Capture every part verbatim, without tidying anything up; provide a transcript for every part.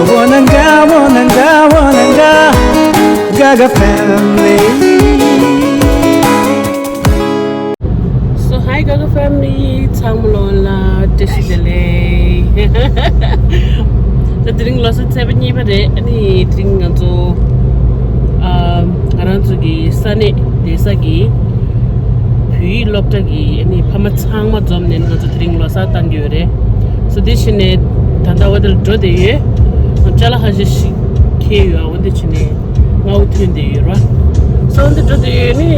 Wananga, wananga, wananga, Gaga family. So hi Gaga family, ཚང་མ་ལོ་ལ་བཀྲ་ཤིས་བདེ་ལེགས། ད་དེ་རིང་ལོ་གསར་ཚེས་པ་གཉིས་པ་རེད། ཨ་ནི་དེ་རིང་ང་ཚོ་ཨ་ང་རང་ཚོ་གི་ས་གནས་བསྡད་ས་གི་བོད་ཡིག་སློབ་གྲྭ་གི་ཨ་ནི་ཕ་མ་ཚང་མ་འཛོམས་ནས་ང་ཚོ་དེ་རིང་ལོ་གསར་བཏང་གི་ཡོད་རེད། སོ་དེ་བྱས་ནས་ད་ལྟ་འོ་དེ་ལ་འགྲོ་བསྡད་ཡོད། ཅ་ལག་ཁ་ཤས་ཤིག་འཁྱེར་ཡོད། འོ་དེ་བྱས་ནས་སྔ་པོ་ཐོན་བསྡད་ཡོད་ར། སོ་འོ་དེ་འགྲོ་བསྡད་ཡོད་ནི།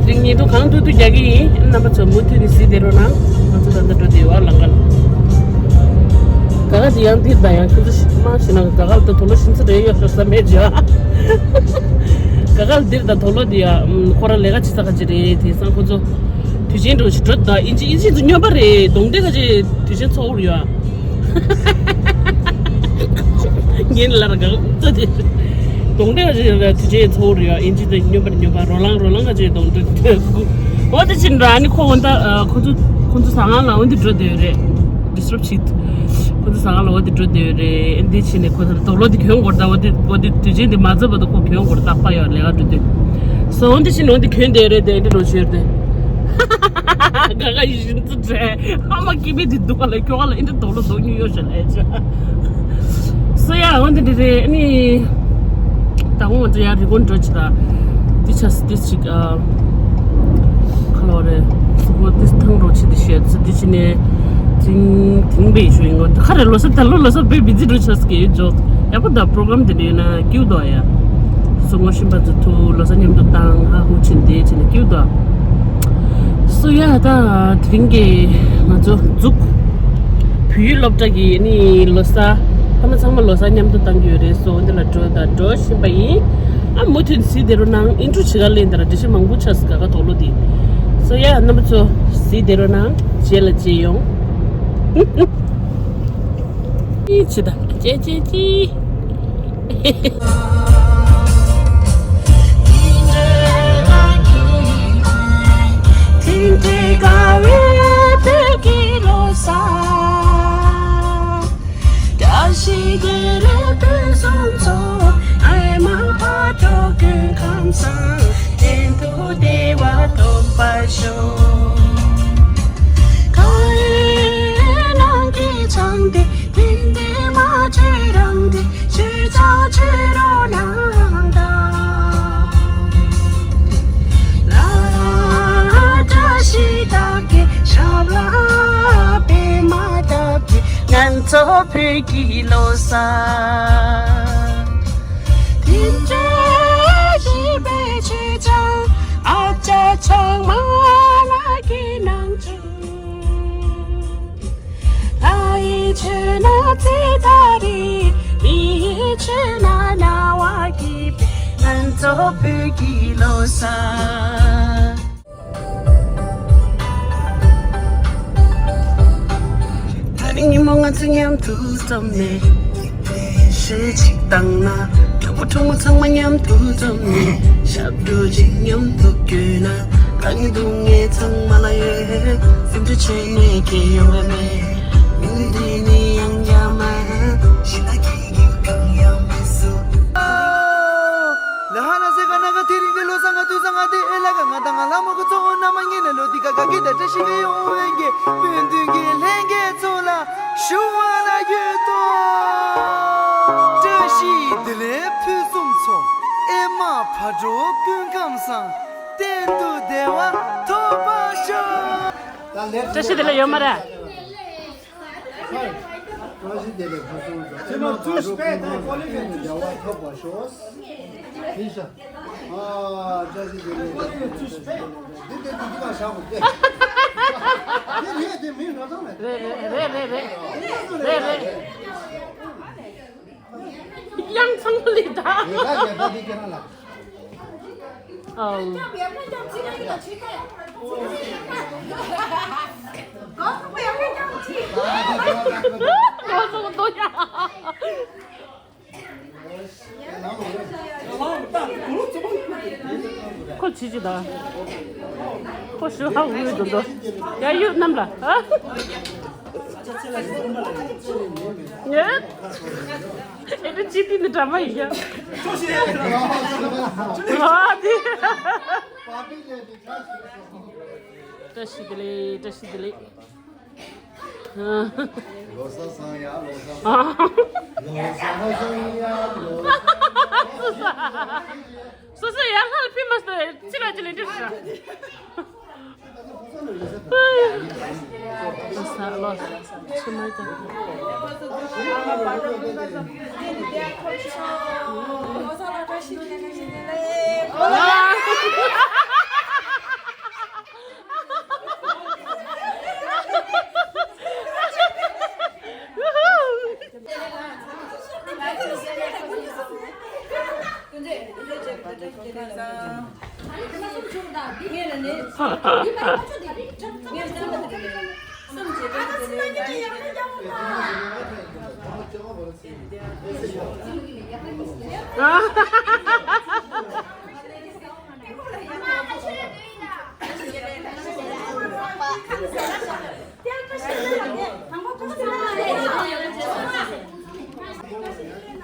དེ་རིང་ཉིན་ཐོ་གང་ཐུབ་ཐུབ་རྒྱག་གི་ཡིན། རྣམ་པ་ཚོ་མུ་མཐུད་ནས་གཟིགས་བསྡད་རོགས་གནང་། ང་ཚོ་ད་ལྟ་འགྲོ་བསྡད་ཡོད་ཨ་ལམ་ཁ་ལ། ག་ག་དེ་ཡང་འདིར་ད་ཡང་ཁྱོད་ཚོ་ཤི་མ་ཤི་ན་ག་ག་ལ་ད་དུག་ལོག་ཤིན་ཙི་རེད་ཡོད་ཤོག་ས་མེད་ཅི་ཨ། ག་ག་ལ་འདིར་ད་དུག་ལོག་དེ་ཡ་ཁོ་རང་ལས་ཀ་བྱེད་ས་ག་ཅི་རེད། དེང་སང་ཁོ་ཚོ་དུས་ཆེན་འགྲོ་ཞིག་འགྲོ་ད་ཨིན་ཇི་ཨིན་ཇི་ཚོ་སྨྱོན་པ་རེད། གདོང་འདྲེ་ག་ཅི་དུས་ཆེན་ཚོགས་རེད་ཡ། ངན་ལར་གང་ཙ་དེ། གདོང་འདྲེ་ག་ཅི་དུས་ཆེན་ཚོགས་རེད་ཡ། ཨིན་ཇི་དེ་སྨྱོན་པ་སྨྱོན་པ་རོ་ལངས་རོ་ལངས་ག་ཅི་གདོང་འདྲེ། འོ་དེ་ཕྱིན་ར་ནི་ཁོ་འོ་ད་ཁོ་ཚོ་ཁོ་ཚོ་ཟ་ཁང་ལ་འོ་འདི་འགྲོ་བསྡད་ཡོད་རེད། ཌིས་ཊབ་བྱེད། ཁོ་ཚོ་ཟ་ཁང་ལ་འོ་དེ་འགྲོ་བསྡད་ཡོད་རེད། འདི་ཕྱིན་ནས་ཁོ་ཚོ་དུག་ལོག་དེ་གྱོན་དགོས་རེད་ད། འོ་དེ་འོ་དེ་དུས་ཆེན་དེ་མ་ཚར་བར་དུ་ཁོ་གྱོན་དགོས་རེད། རྟག་པར་ཡོད་ལས་ཀ་འགྲོ་དུས། སོ་འོ་འདི་ཕྱིན་ནས་འོ་དེ་གྱོན་བསྡད་ཡོད་རེད་དེ་འདི་འགྲོ་བྱོས་རེད་དེ། ག་ག་ཡིན་ཙི་ཨ་མ་སྐྱེ་མེད་དེ་འདུག་ག་ལ་ཁྱོ་ག་ལ་ཨིན་དྲ་དོག་ལ་དོག་ཉུ་ཡོད་ཤ་ལས་ཅི། སོ་ཡ་འོན་ཏེ་འདི་རེད་ཨ་ནི། ད་འོང་ང་ཚོ་ཡ་རི་ཀོན་འགྲོ་ཅི་ད། འདི་ཆ་སི་འདི་ཅིག་ཨ། ཁ་ལོ་རེད། སུ་གོ་འདི་ཐང་རོ་ཆི་འདི་ཤེད་སུ་འདི་ཅི་ནས། དིང་དིང་བེ་ཤུ་ཡིན་གོ་ཁ་རེ་ལོ་ས་ད་ལོ་ལོ་ས་བེ་བི་ཛི་འགྲོ་ཆ་སི་གེ་ཡོད་ཇོ། ཡ་པོ་ད་པྲོ་གྲམ་དེ་འདྲ་ཡོད་ན་ཀིའུ་དོ་ཡ། སོ་ངོ་ཤིན་པ་ཚོ་ཐུ་ལོ་ས་མཉམ་དུ་བཏང་ཧ་ཧུ་ཆེན་དེ་ཆེན་ཀིའུ་དོ། སོ་ཡ་ད་དེ་རིང་གི་ང་ཚོ་འཛུགས། བོད་ཡིག་སློབ་གྲྭ་གི་ནི་ལོ་གསར་ཕ་མ་ཚང་མ་ལོ་གསར་མཉམ་དུ་བཏང་གི་ཡོད་རེད། སོ་འདི་ལ་འགྲོ་ད་འགྲོ་བཞིན་པ་ཡིན། ཨ་མུ་མཐུད་གཟིགས་བསྡད་རོགས་གནང་། ཨིན་ཊྲོ་བྱེད་ག་ལེན་ད་ར་འགྲེལ་བཤད་མང་པོ་ཆགས་སི་ག་ག་དོག་ལོ་དེ། སོ་ཡ་རྣམ་པ་ཚོ་གཟིགས་བསྡད་རོགས་གནང་། རྗེས་ལ་མཇལ་ཡོང་། ཅི་ད་ཅེ་ཅེ་ཅི། ང་ཚོ་བོད་ཀྱི་ལོ་གསར། དེ་འདྲ་ཞིག་པའི་ཆེད་ཅང་ཨ་ཅག་ཚང་མ་ལ་གི་ནང་ཆུ། ལྷ་ཡི་ཆུ་ན་ཚེ་ད་རེད། མི་ཡི་ཆུ་ན་ན་བ་གི་པའི་ང་ཚོ་བོད་ཀྱི་ལོ་གསར། ད་རིང་ཉིན་མོ་ང་ཚོ་མཉམ་དུ་འཛོམས་ནས། གཞས་ཅིག་བཏང་ན། གྲོགས་པོ་གྲོགས་མོ་ཚང་མ་མཉམ་དུ་འཛོམས་ནས། ཞབས་བྲོ་ཅིག་མཉམ་དུ་བརྒྱབ་ན། རང་གི་སྡུག་བསྔལ་ཚང་མ་ལ་ཡོད། སེམས་ཁྲལ་བྱས་ནས་ཁྱེད་ཡོང་བ་མེད། མི་ལུས་འདི་ནི་ཡང་བསྐྱར་མ། གཞན་དག་གིས་གང་ཡང་མི་བཟོ། ལ་ཧ་ན་སེ་ག་ན་ག་དེ་རིང་གི་ལོ་གསར་ང་དུས་བཟང་ང་དེ་ཨེ་ལ་ག་ང་དང་ང་ལ་མོ་གི་གཙོ་བོ་རྣམ་པ་ངེད་ནས་ལོ་འདི་ག་ག་གི་ད་བཀྲ་ཤིས་ཀྱི་ཡོང་བའི་གི་སྤུན་བདུན་གྱི་ལྷན་རྒྱས་ཚོ་ལ་ཞུ་བ་ལ་ཡོད་དོ། བཀྲ་ཤིས་བདེ་ལེགས་ཕུན་སུམ་ཚོགས། ཨེ་མ་ཕ་གྲོགས་སྐུ་ཁམས་བཟང་། གཏན་དུ་བདེ་བ་ཐོབ་པར་ཤོག་བཀྲ་ཤིས་བདེ་ལེགས་ཡོད་མ་རེད། བཀྲ་ཤིས་བདེ་ལེགས་ཕུན་སུམ་ཚོགས། ཨེ་མ་ཕ་གྲོགས་སྐུ་ཁམས་བཟང་། གཏན་དུ་བདེ་བ་ཐོབ་པར་ཤོག་ཡིན་ཤག་ཨ། བཀྲ་ཤིས་བདེ་ལེགས། འདི་འདི་འདི་འདི་ག་བཞག་དགོས་ཏེ། འདི་རེད་དེ་མིན་ན་ཚང་མས། རེད་རེད་རེད་རེད་རེད་རེད། དབྱངས་ཚང་མ་ལས་ད། རེད་ད་རེད་ད་འདི་ཁྱེད་རང་ལ། ཨང་། གོ་སོང་དོ་ཡ། ཁོ་ཆི་ཆི་ད། ཁོ་ཞུ་ཧ་འུ་འུ་འདུག་འདུག་ཡ་ཡུ་རྣམས་ལ་ཨ། ཨེ་ད་ཅི་ཏི་ནི་འདྲ་མ་ཡིན་ཡ། ཨ་དེ། བཀྲ་ཤིས་བདེ་ལེགས། བཀྲ་ཤིས་བདེ་ལེགས། ལོ་གསར་བཟང་ཡ། ལོ་གསར་བཟང་། ལོ་གསར་བཟང་ཡ། ལོ་གསར་བཟང་། སོ་སོ་ཡར་ལྷ་ལ་ཕི་མ་སྟེ་ཕྱི་ལ་ཅི་ལེན་དུ་ཤ། ལོ་གསར་ལོ་གསར་ཕྱི་མ་ཡ།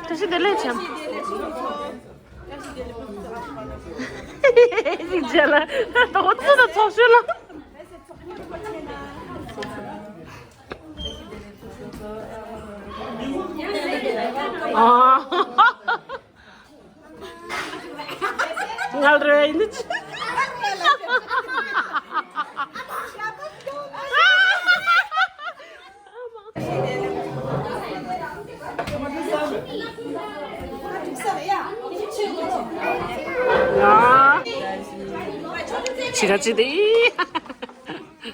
བཀྲ་ཤིས་བདེ་ལེགས་བྱམས། ཅིག་བྱས་ལ་ཏོག་ཙི་ད་ཚོགས་ཤོད་ལ། ཨ། ངལ་རེ་ཡིན་ནི་ཅི། ཆི་ག་ཅི་དེ།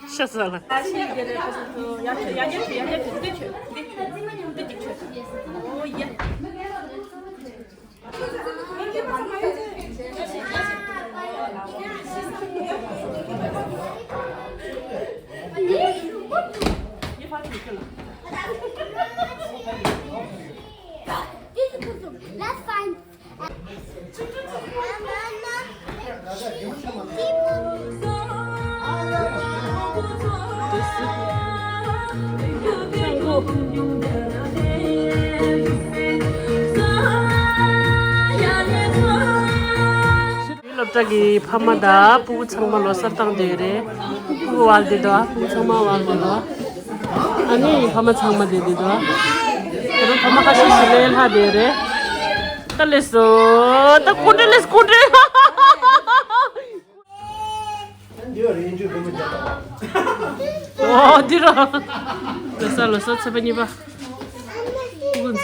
ཤ་ཟ་ལ། That's fine. སློབ་གྲྭ་གི་ཕ་མ་དང་སྤུ་གུ་ཚང་མ་ལོ་གསར་བཏང་བསྡད་རེད། སྤུ་གུ་ཝལ་དེ་དང་སྤུ་གུ་ཚང་མ་ཝལ་དེ་དང་། ཨ་ནི་ཕ་མ་ཚང་མ་དེ་དེ་དང་། ད་རུང་ཕ་མ་ཁ་ཤས་ཤིག་ལས་སླ་བསྡད་རེད། ད་ལས་སོ། ད་སྐུ་མགྲོན་ལས་སྐུ་མགྲོན། འདི་རེད་འཇུ་བུ་མོ་རྒྱག་པ། ཨོ་འདི་ར། ལོ་གསར་ལོ་གསར་ཚེས་པ་གཉིས་པ། ཀུན།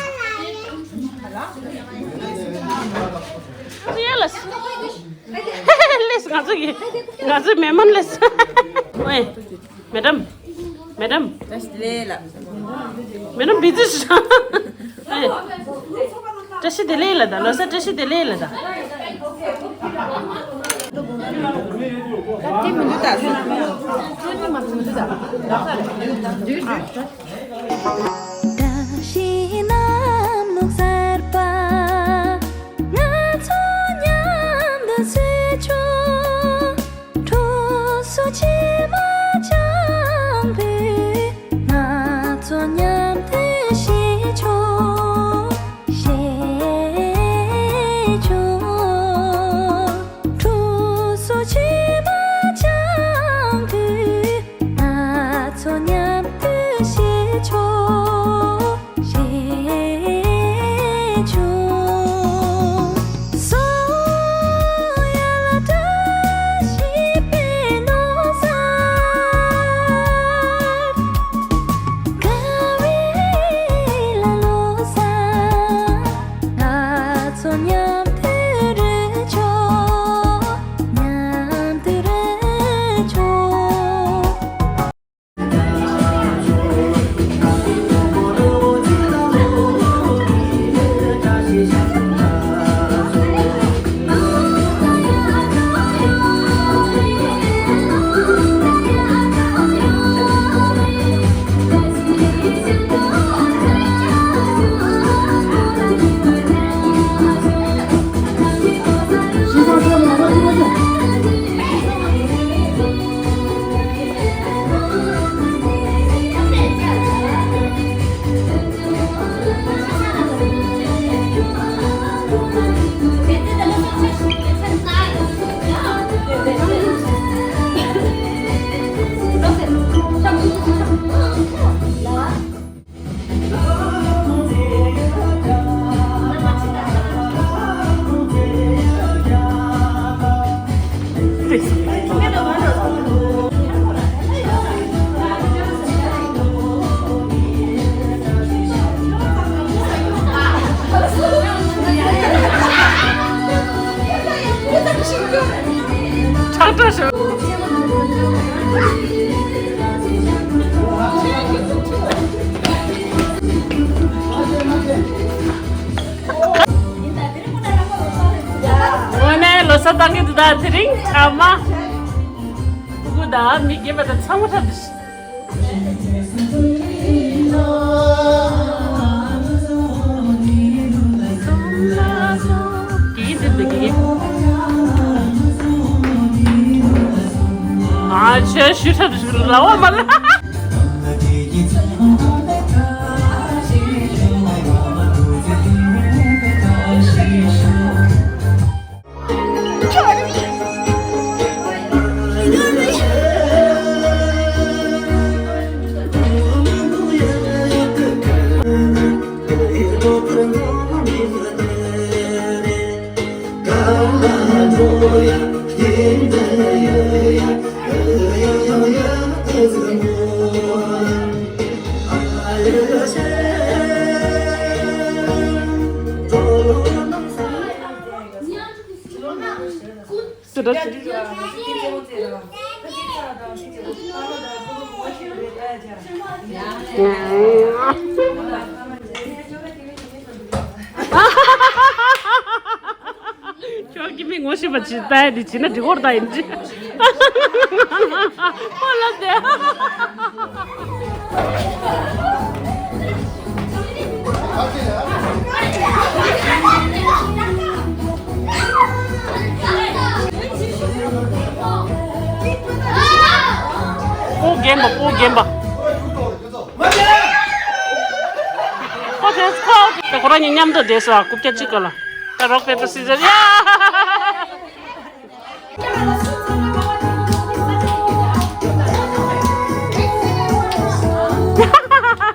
ཡ་ལ། ལས་ང་ཚོ་གི་ང་ཚོའི་མེ་མོན་ལས། ཝེ། མེ་ཌམ། མེ་ཌམ། བཀྲ་ཤིས་བདེ་ལེགས་ལགས། མེ་ཌམ་བི་ཛི་ཤ། ཨེ། བཀྲ་ཤིས་བདེ་ལེགས་ལགས་ད། ལོ་གསར་བཀྲ་ཤིས་བདེ་ལེགས་ལགས་ད། ད་དེ་མི་འདུག་ད། ད་དེ་མ་མི་འདུག་ད། ད་ས་རེད། བཀྲ་ཤིས་གནམ་ལོ་གསར་པ། ང་ཚོ་མཉམ་དུ་བཟོས་ཆོག་གྲོགས་སུ་ཕྱི་མ་ཅང་པོས། ང་ཚོ་མཉམ་དུ་བཞེས་ཆོག་བཞེས་ཆོག་གྲོགས་སུ་ཕྱི་མ་ཅང་པོས། ང་ཚོ་མཉམ་དུ་བཞེས་ཆོག་ཁྲག་ཁྲག་ཤོར། དངོས་གནས་ལོ་གསར་བཏང་གི་འདུག་ད་དེ་རིང་ཨ་མ། སྤུ་གུ་དང་མི་རྒན་པ་དང་ཚང་མ་འཁྲབ་འདུག་ཨ་ཆོས་ཞུ་ཐབས་ཞུ་ལ་བ་མ་ལ། ཁྱོད་ཀྱིས་མི་ངོ་ཤེས་པ་ཅིག་ལྟ་ཡ་འདི་བྱས་ན་འགྲིག་གོ་ད་ཡིན་གྱི། ཨོ་ལབ་སྟེ། སྤུ་རྒན་པ། སྤུ་རྒན་པ། ཁོ་དེ་ཁོ་དེ་ཁོ་རང་གཉིས་མཉམ་དུ་བསྡད་སོང་། རྐུབ་བཀྱག་གཅིག་ག་ལ། ད་རོག་པེ་པར་སི་ཟར་ཡ།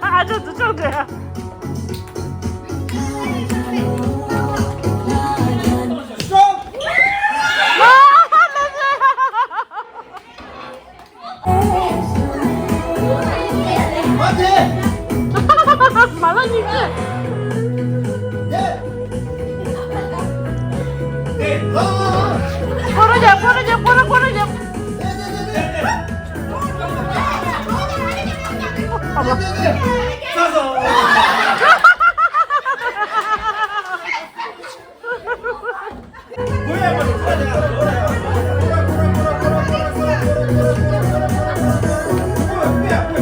ཨ་ཅག་ཚོ་ཆོག་འདྲ། མ་ལ་ཉིག་ཅེ། སྐོར་ར་རྒྱབ། སྐོར་ར་རྒྱབ། སྐོར་ར། སྐོར་ར་རྒྱབ། སྐོར་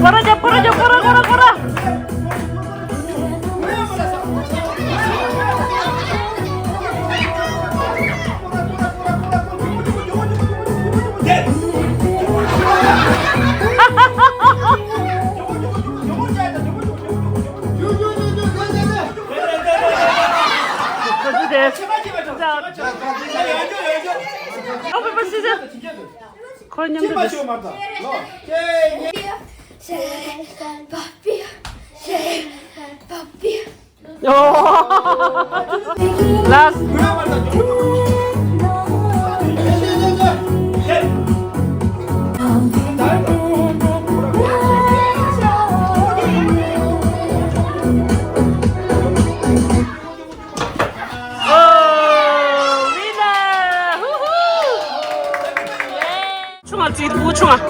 ར་རྒྱབ། སྐོར་ར་རྒྱབ། སྐོར་ར། སྐོར་ར། སྐོར་ར། ཁོ་མཉམ་དུ་འདུག་ལགས། ཨོ། ཝི་ནར། ཧུ་ཧུ། ཆུང་ང་ཙིག་སྤུ་ཆུང་ང་།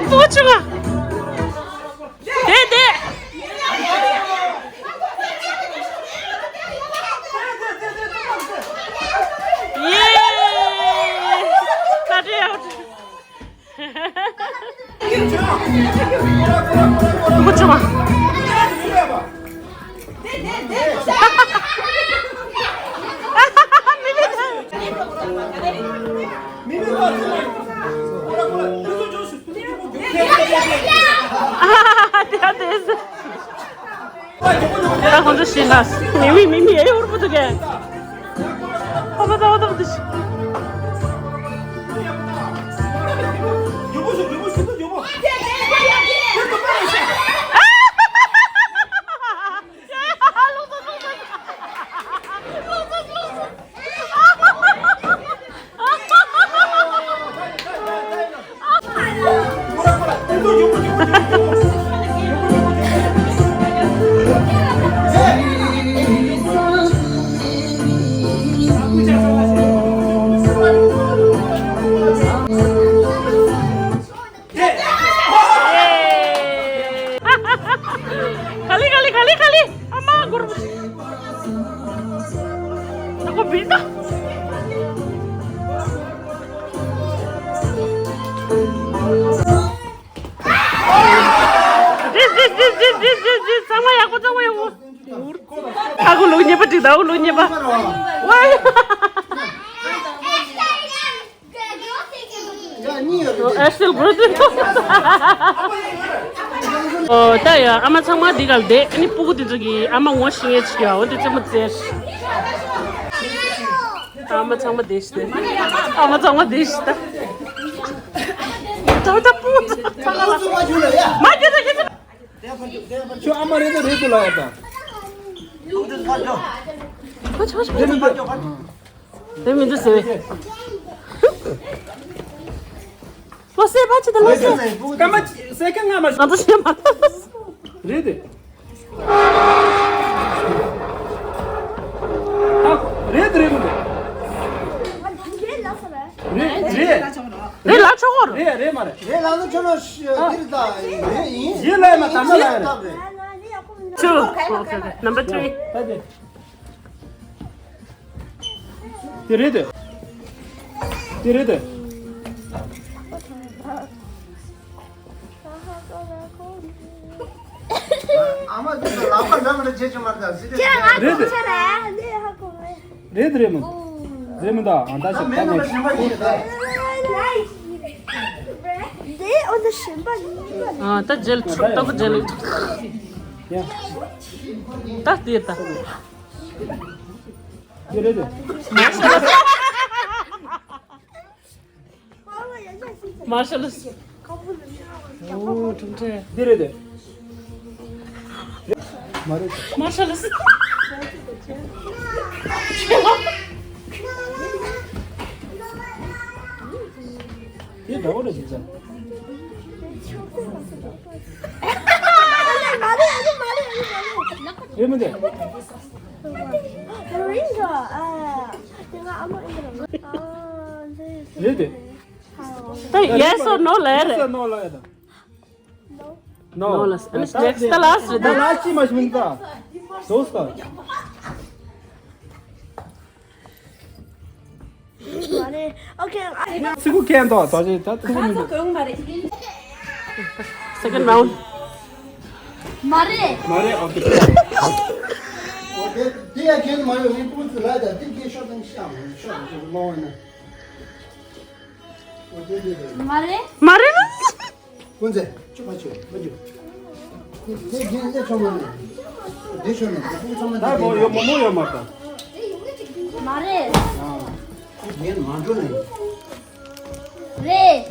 སྤུ་ཆུང་ང་། དེ་དེ། ཡེ། ད་དེ་ཡག་སྤུ་གུ་ཆུང་བ། དེ་ཡང་དེ། ད་ཁོང་ཚོ་ཤི་ན། མི་མི་མི་མི་ཨེ་ཡོར་པོ་དུ་གེ། ཨ་མ་ད་ཨ་ད་ཨ་ད་ཤི། ག་ལེ་ག་ལེ་ག་ལེ་ག་ལེ། ཨ་མ་གུར། ཨ་ཁོ་བིར་ད། ཇི་ཇི་ཇི་ཇི་ཇི་ཇི་ཇི། ཚང་མ་ཡག་པོ། ཚང་མ་ཡག་པོ། ཨ་ཁུ་ལུག་ཉེས་པ་འགྲིག་ད། ཨ་ཁུ་ལུག་ཉེས་པ། ཝའི། ཨེ་སི་ལ་གོ་ཏི། ཨོ་ད་ཡ། ཨ་མ་ཚང་མ་འདི་ག་ལ་བསྡད། ཨ་ནི་སྤུ་གུ་དེ་ཚོ་གི་ཨ་མ་ངོ་ཤེས་ངེས་ཅིག་ཡ། འོ་དེ་རྩེད་མོ་རྩེ། ཨ་མ་ཚང་མ་བསྡད་ཤི་ད། ཨ་མ་ཚང་མ་བསྡད་ཤི་ད། ད་ད་སྤུ་གུ་ཚང་མ་ལ། མ་སྐྱེ་ད་སྐྱེ་ད། ཁྱོད་ཨ་མ་རེད་ད། རེད་དུ་ལ་ཡ་ད། ཁ་ཆ་ཁ་ཆ། རེད་མི་འདུག། རེད་མི་འདུག་ཟེར་བས། ལོ་སེ་ཕ་ཆི་ད་ལོ་སེ། སྐར་མ་སེ་ཀན་ལྔ་མ། ང་ཚོ་ཤེས་མ། རེད་དེ། ཨ། རེད་རེད་མི་འདུག། རེད་རེད། རེད་ལ་ཆོག་གོ། རེད་རེད་མ་རེད། རེད་ལ་ནི་ཁྱོད་ལ་འདིར་ད། རེད་ཡིན། ཡིན་ལ་ཡ་མ་ད་ན་ལ་ཡ་རེད། ཆུ། ཨོ་ཁེ་ཁེ། Number three། ད་དེ། དེ་རེད་དེ། དེ་རེད་དེ། ཨ་མ་དེ་ཚོ་ལག་པ་འདྲ་མི་འདྲ་བྱེད་ཆོག་མ་རེད་ད། ཟི་དེ། རེད་དེ། རེད་དེ་རེད་མོ། རེད་མོ་ད། ཨ་ད་ཞིག་ད་ནས། ཨ་ད་ཇེལ་ཆུ་ཏོག་ཇེལ། ཡ། ད་དེ་ད། དེ་རེད་དེ། མར་ཤལ། མར་ཤལ། ཨོ་ཁྲུང་ཁྲེ། འདི་རེད་དེ། མ་རེད། མར་ཤལ། དེ་འདྲ་བོ་རེད་ཟེར་ཙང་། རེད་མི་འདུག། རེད་དེ། ད་yes or no ལ་རེད། Yes or no ལ་ཡ་ད། No. No ལ། ཨ་ནི་next ད་last རེད་ད། Last ཅི་མ་ཞིག་མིན་ད། དོས་ད། མ་རེད། Okay. ཚིག་གུ་ཁེན་ཏོ་ད་ཅི་ད་ཚིག་གུ་མིན་ད། Second round. མ་རེད། མ་རེད། Okay. འོ་དེ་དེ་ཡ་ཁེན་མ་ཡོང་ངས་ཕུང་ཚུ་ལ་ད་དེ་གེ་ཤོ་དང་ཤ་མ་ཤོ་དང་ཤོ་མ་འོང་ན། འོ་དེ་དེ་དེ། མ་རེད། མ་རེད་ལ། ཀུན་རྫེ། ཆུ་མ་ཆུ་མ་ཆུ། དེ་དེ་རྒན་ལས་ཆོ་མ་ནི། དེ་ཆོ་ནི་དེ་ཕུང་ཚང་མ་ད་དེ་གོ་ཡོ་མོ་མོ་ཡོ་མ་ད། མ་རེད། ཨ། རྒན་མ་འགྲོ་ནི། རེད།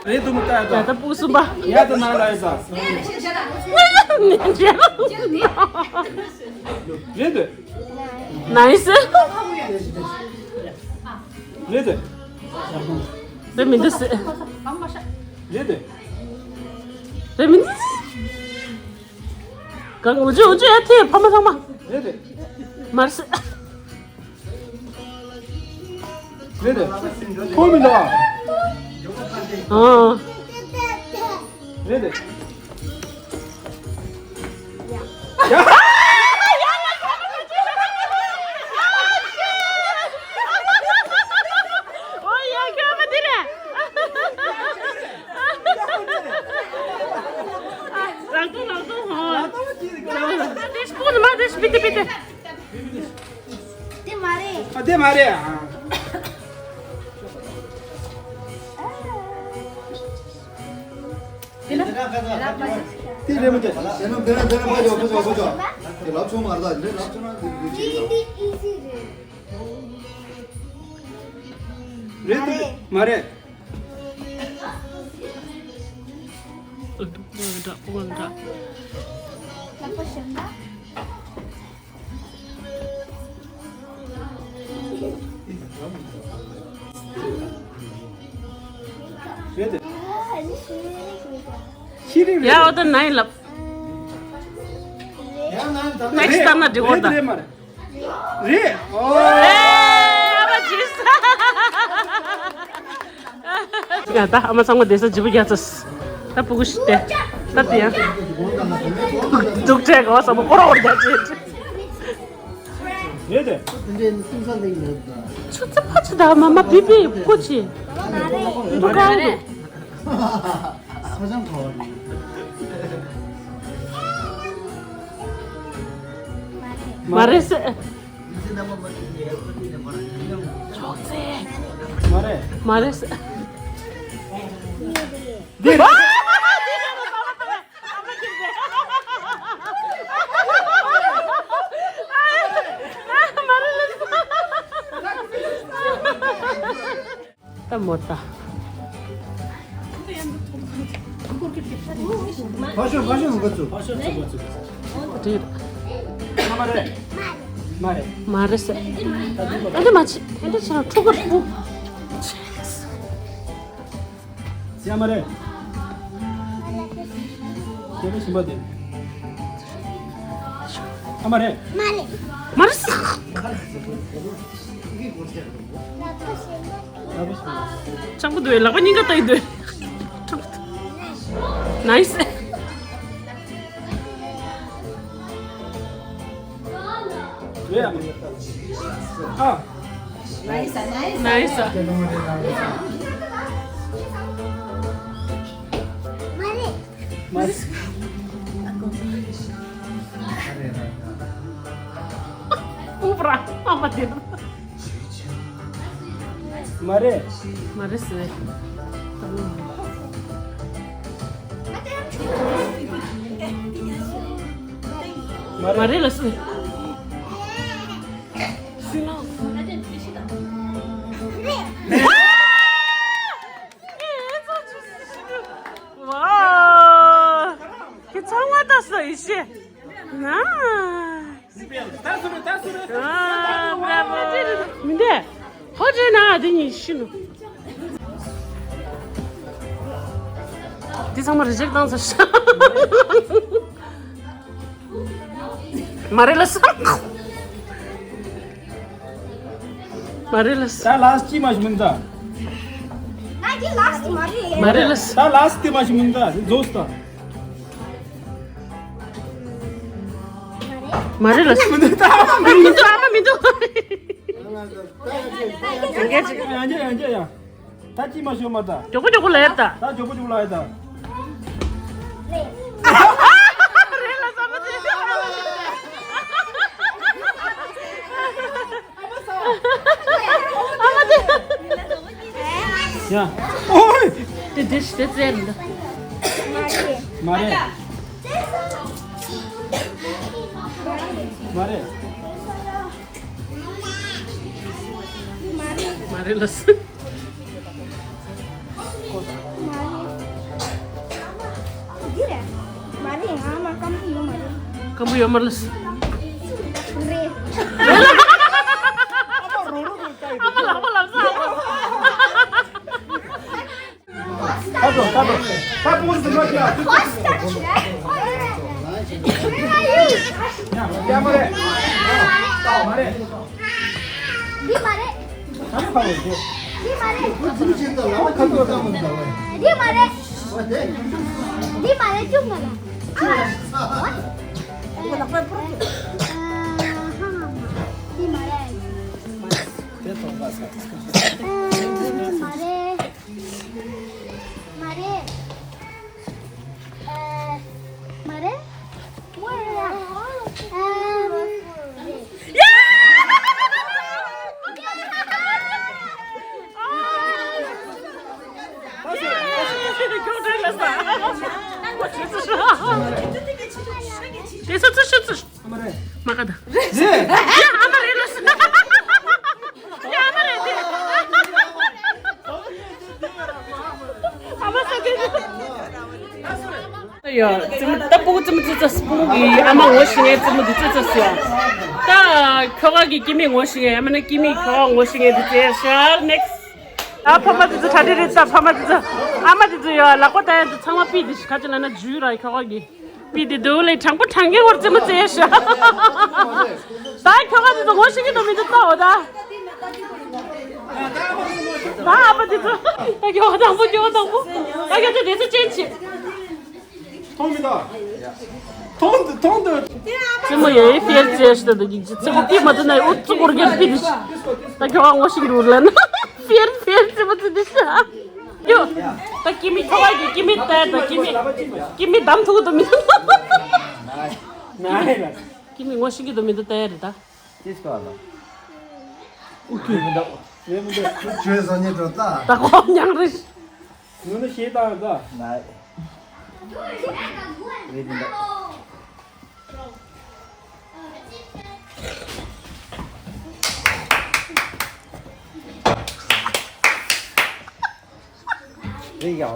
རེད་འདུག་མི་ལྟ་ཡ་ད། ད་སྤུ་གསུམ་པ། ཡ་ད་ན་ལ་ཡ་ས། རེད་འདུག། Nice. རེད་འདུག། རེད་མི་འདུག་ཟེར། རེད་འདུག། རེད་མི་འདུག་ཟེར། གང་འུ་ཅུ་འུ་ཅུ་ཡ་ཐེ་ཕ་མ་ཚང་མ། རེད་དེ། མར་སི། རེད་དེ། ཁོ་མི་འདུག་ཨ། ཨ། རེད་དེ། ཡ། ཨོ་ཡ་ཁྱོད་མ་དེ་རེད། ལག་ཏུ་ལག་ཏུ་ཧོ། དེ་སྤུ་ནི་མ་དེ་སྤི་ཏི་སྤི་ཏི། དེ་མ་རེད། ཨ་དེ་མ་རེད་ཨ། དེ་ལ་དེ་རེད་མོ་དེ། དེ་ནང་དེ་ནང་དེ་ནང་ཕ་ཇོ་ཕ་ཇོ་ཕ་ཇོ། དེ་ལབ་ཆོག་མ་རེད། དེ་ལབ་ཆོག་ན་དེ་དེ་ཅིག་རེད། རེད་དེ་མ་རེད། འདྲ་འདྲ་འདྲ། རེད་དེ། ཤི་རི་རེད། ཡ་འོ་ད་ནའི་ལབ། ནེགསི་ལྟར་ན་འགྲིག་གོ་ད། རེད་མ་རེད། རེད། ཨོ། ཨེ་ཨ་མ་ཇིས། ཡ་ད་ཨ་མ་ཚང་མ་བསྡད་ས་བརྗེ་པོ་རྒྱག་ཚར། ད་སྤུ་གུ་ཞིག་སྟེ། ད་དེ་ཡང་། སྡུག་ཁྲལ་གོ་ས་མོ་ཀོ་ར་འོར་རྒྱག་ཅེས། རེད་དེ། ཆུ་ཚོད་ཕ་ཆུ་ད་མ་མ་བི་བི་ཀོ་ཆི། འདུག་ག་འདུག་ཧ་ཅང་ག་བ་རེད། མ་རེད་ཟེར། ཅོག་ཙེ། མ་རེད། མ་རེད་ཟེར། འདི་རེད། ད་མོ་ད། ཕ་ཤོ་ཕ་ཤོ་ང་ཚོ། རེད། མ་རེད། མ་རེད། མ་རེད་ཟེར། ཨ་འདྲ་མ་བྱེད། ཨ་འདྲ་བྱེད་ན་ཕྲུ་གུར་སྤུ། ཡ་མ་རེད། སྐྱེ་བའི་ཞིམ་པ་དེ། ཨ་མ་རེད། མ་རེད། མ་རེད་ཟེར། ལྕགས་པོ་འདུག་ལག་པ་གཉིས་ཀ་བཏགས་འདུག་ནའིས། ཨ། ནའིས་ཨ། མ་རེད། སྤུ་པ་ར་ཨ་མ་དེ། མ་རེད། མ་རེད་ཟེར། མ་རེད་ལ་ཟེར། ཤི་ན། ཝའོ། ཁྱེད་ཚང་མ་ལྟ་ས་ཡི་ཤེས། ན། ཨ། ཨ། མི་འདས། ཧོ་རེ་ན་དེ་གཉིས་ཤི་ནུ། འདི་ཚང་མ་རི་ཇེག་བཏང་ཚར་ཤག་མ་རེད་ལ་ས། མ་རེད་ལ་ས། ད་ལ་སི་ཊི་མ་ཞིག་མིན་ད། ང་གི་ལ་སི་ཊི་མ་རེད། མ་རེད་ལ་ས། ད་ལ་སི་ཊི་མ་ཞིག་མིན་ད། རྫོགས་ད། མ་རེད་ལ་ས། མི་འདུག་ད་མི་འདུག་ཨ་མ་མི་འདུག་ཡང་བསྐྱར་ཅིག་ཡང་བསྐྱར་ཡང་བསྐྱར་ཡང་། ད་ཅི་མ་ཤོད་མ་ད། མགྱོགས་པོ་མགྱོགས་པོ་ལ་ཡ་ད། ད་མགྱོགས་པོ་མགྱོགས་པོ་ལ་ཡ་ད། རེད་ལ་ས་མ་ཚེ། ཨ་མ་དེ། ཡ། ཨོའི། དེ་དེ་ཞིག་དེ་ཙེ་རེད་འདུག་མ་རེད། མ་རེད། མ་རེད་ལ་ས། མ་རེད། འདི་རེད། མ་རེད། ང་མ་སྐམ་པོ་ཡོད་མ་རེད། སྐམ་པོ་ཡོད་མ་རེད། རེད། ཨ་མ་ལགས་པ་ལབ་ས། ད་འགྲོ་ད་འགྲོ། ད་སྤུ་གུ་ཟིན་མ་ཁྱེར། ཡ་མ་རེད། མ་རེད། འདི་མ་རེད། ད་ཁ་བ་འདི། འདི་མ་རེད། འདི་མ་རེད། འདི་མ་རེད། ཅུང་ང་ལ། ཨ། འདི་མ་རེད། མ་རེད། མ་རེད། ཨ། མ་རེད། ཨ། ཡ། དེ་ཚོ་ཚུར་ཤོག་ཚུར་ཤོག་མ་ག་ད། ཡ་ཨ་མ་རེད་ལོ། ཡ་ཨ་མ་རེད་དེ། ཨ་མ་ས་དེ། ཡ་རྩེད་མོ་ད་སྤུ་གུ་རྩེད་མོ་རྩེ་ཚ་སྤུ་གུ་གི་ཨ་མ་ངོ་ཤེས་མཁན་རྩེད་མོ་འདི་རྩེ་ཚ་ཟེར་ཡ། ད་ཁྱོ་ག་གི་སྐྱེ་དམན་ངོ་ཤེས་མཁན་ཨ་མ་ན་སྐྱེ་དམན་ཁྱོ་ག་ངོ་ཤེས་མཁན་འདི་རྩེ་ཤག next། ཨ་ཕ་མ་དེ་ཚོ་གྲ་སྒྲིག་རེད་ད། ཕ་མ་དེ་ཚོ་ཨ་མ་དེ་ཚོ་ཡ་ལག་པ་ད་ཡ་དེ་ཚང་མ་པི་དེ་ཤི་ཁ་ཅི་ལ་ན་འཇུས་ར་ཁྱོ་ག་གི་པི་དེ་དུ་ལེ་དྲང་པོ་དྲང་གི་བར་རྩེད་མོ་རྩེ་ཤག་ད་ཁྱོ་ག་དེ་ཚོ་ངོ་ཤེས་ཀྱི་འདུག་མི་འདུག་ལྟ་འོ་ད། ད་ཨ་ཕ་དེ་ཚོ་ད་ཁྱོ་ག་དང་པོ་ཁྱོ་ག་དང་པོ་ད་ཁྱོ་ཚོ་དེ་ཚོ་ཅན་ཆེ། མཐོང་མི་ཐོང་། མཐོང་འདུག་མཐོང་འདུག་རྩེད་མོ་ཡོད་ཕིར་ཅེས་ཤི་ད་འདུག་རྩེད་མོ་པི་མ་ཐུ་ན་ཨུ་ཙུ་གོར་གེར་པི་དི་ཤི། ད་ཁྱོ་ག་ངོ་ཤེས་རུ་ལ་ན་ཕིར་ཕིར་རྩེད་མོ་རྩེ་དི་ཤི། ཡོ། ད་ཀི་མི་ཁྱོ་ག་གི་ཀི་མི་ད་ད་ཀི་མི་ཀི་མི་དམ་ཐུག་དུ་མི་ཐུག་ཀི་མི་ངོ་ཤེས་ཀྱི་དུ་མི་འདུག་ད་ཡ་རེད་ད། ཏིས་ཀ་ལ། ཨུ་ཁུ་མི་འདུག་རེད་མི་འདུག་ཁྱོད་བཟོ་ཉེ་འགྲོ་ད། ད་ཁོང་ཉང་རེད། ངོ་ནི་ཞེས་བཏང་ཡོད་ད། ནའི། རེད་མི་འདུག་རེད་ཡ།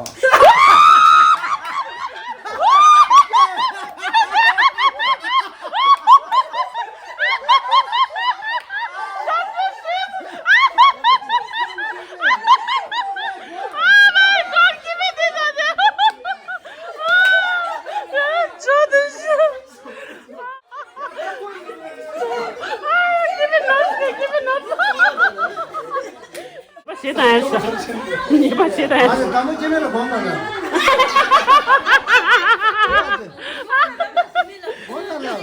ཉེས་པ་བྱེད་དང་ཡ་ཤ། ཉེས་པ་བྱེད་དང་ཡ་ཤ། ཨ་ནི་དང་པོ་སྐྱེ་དམན་ལ་སྒོམ་དང་ན། སྒོམ་དང་ན།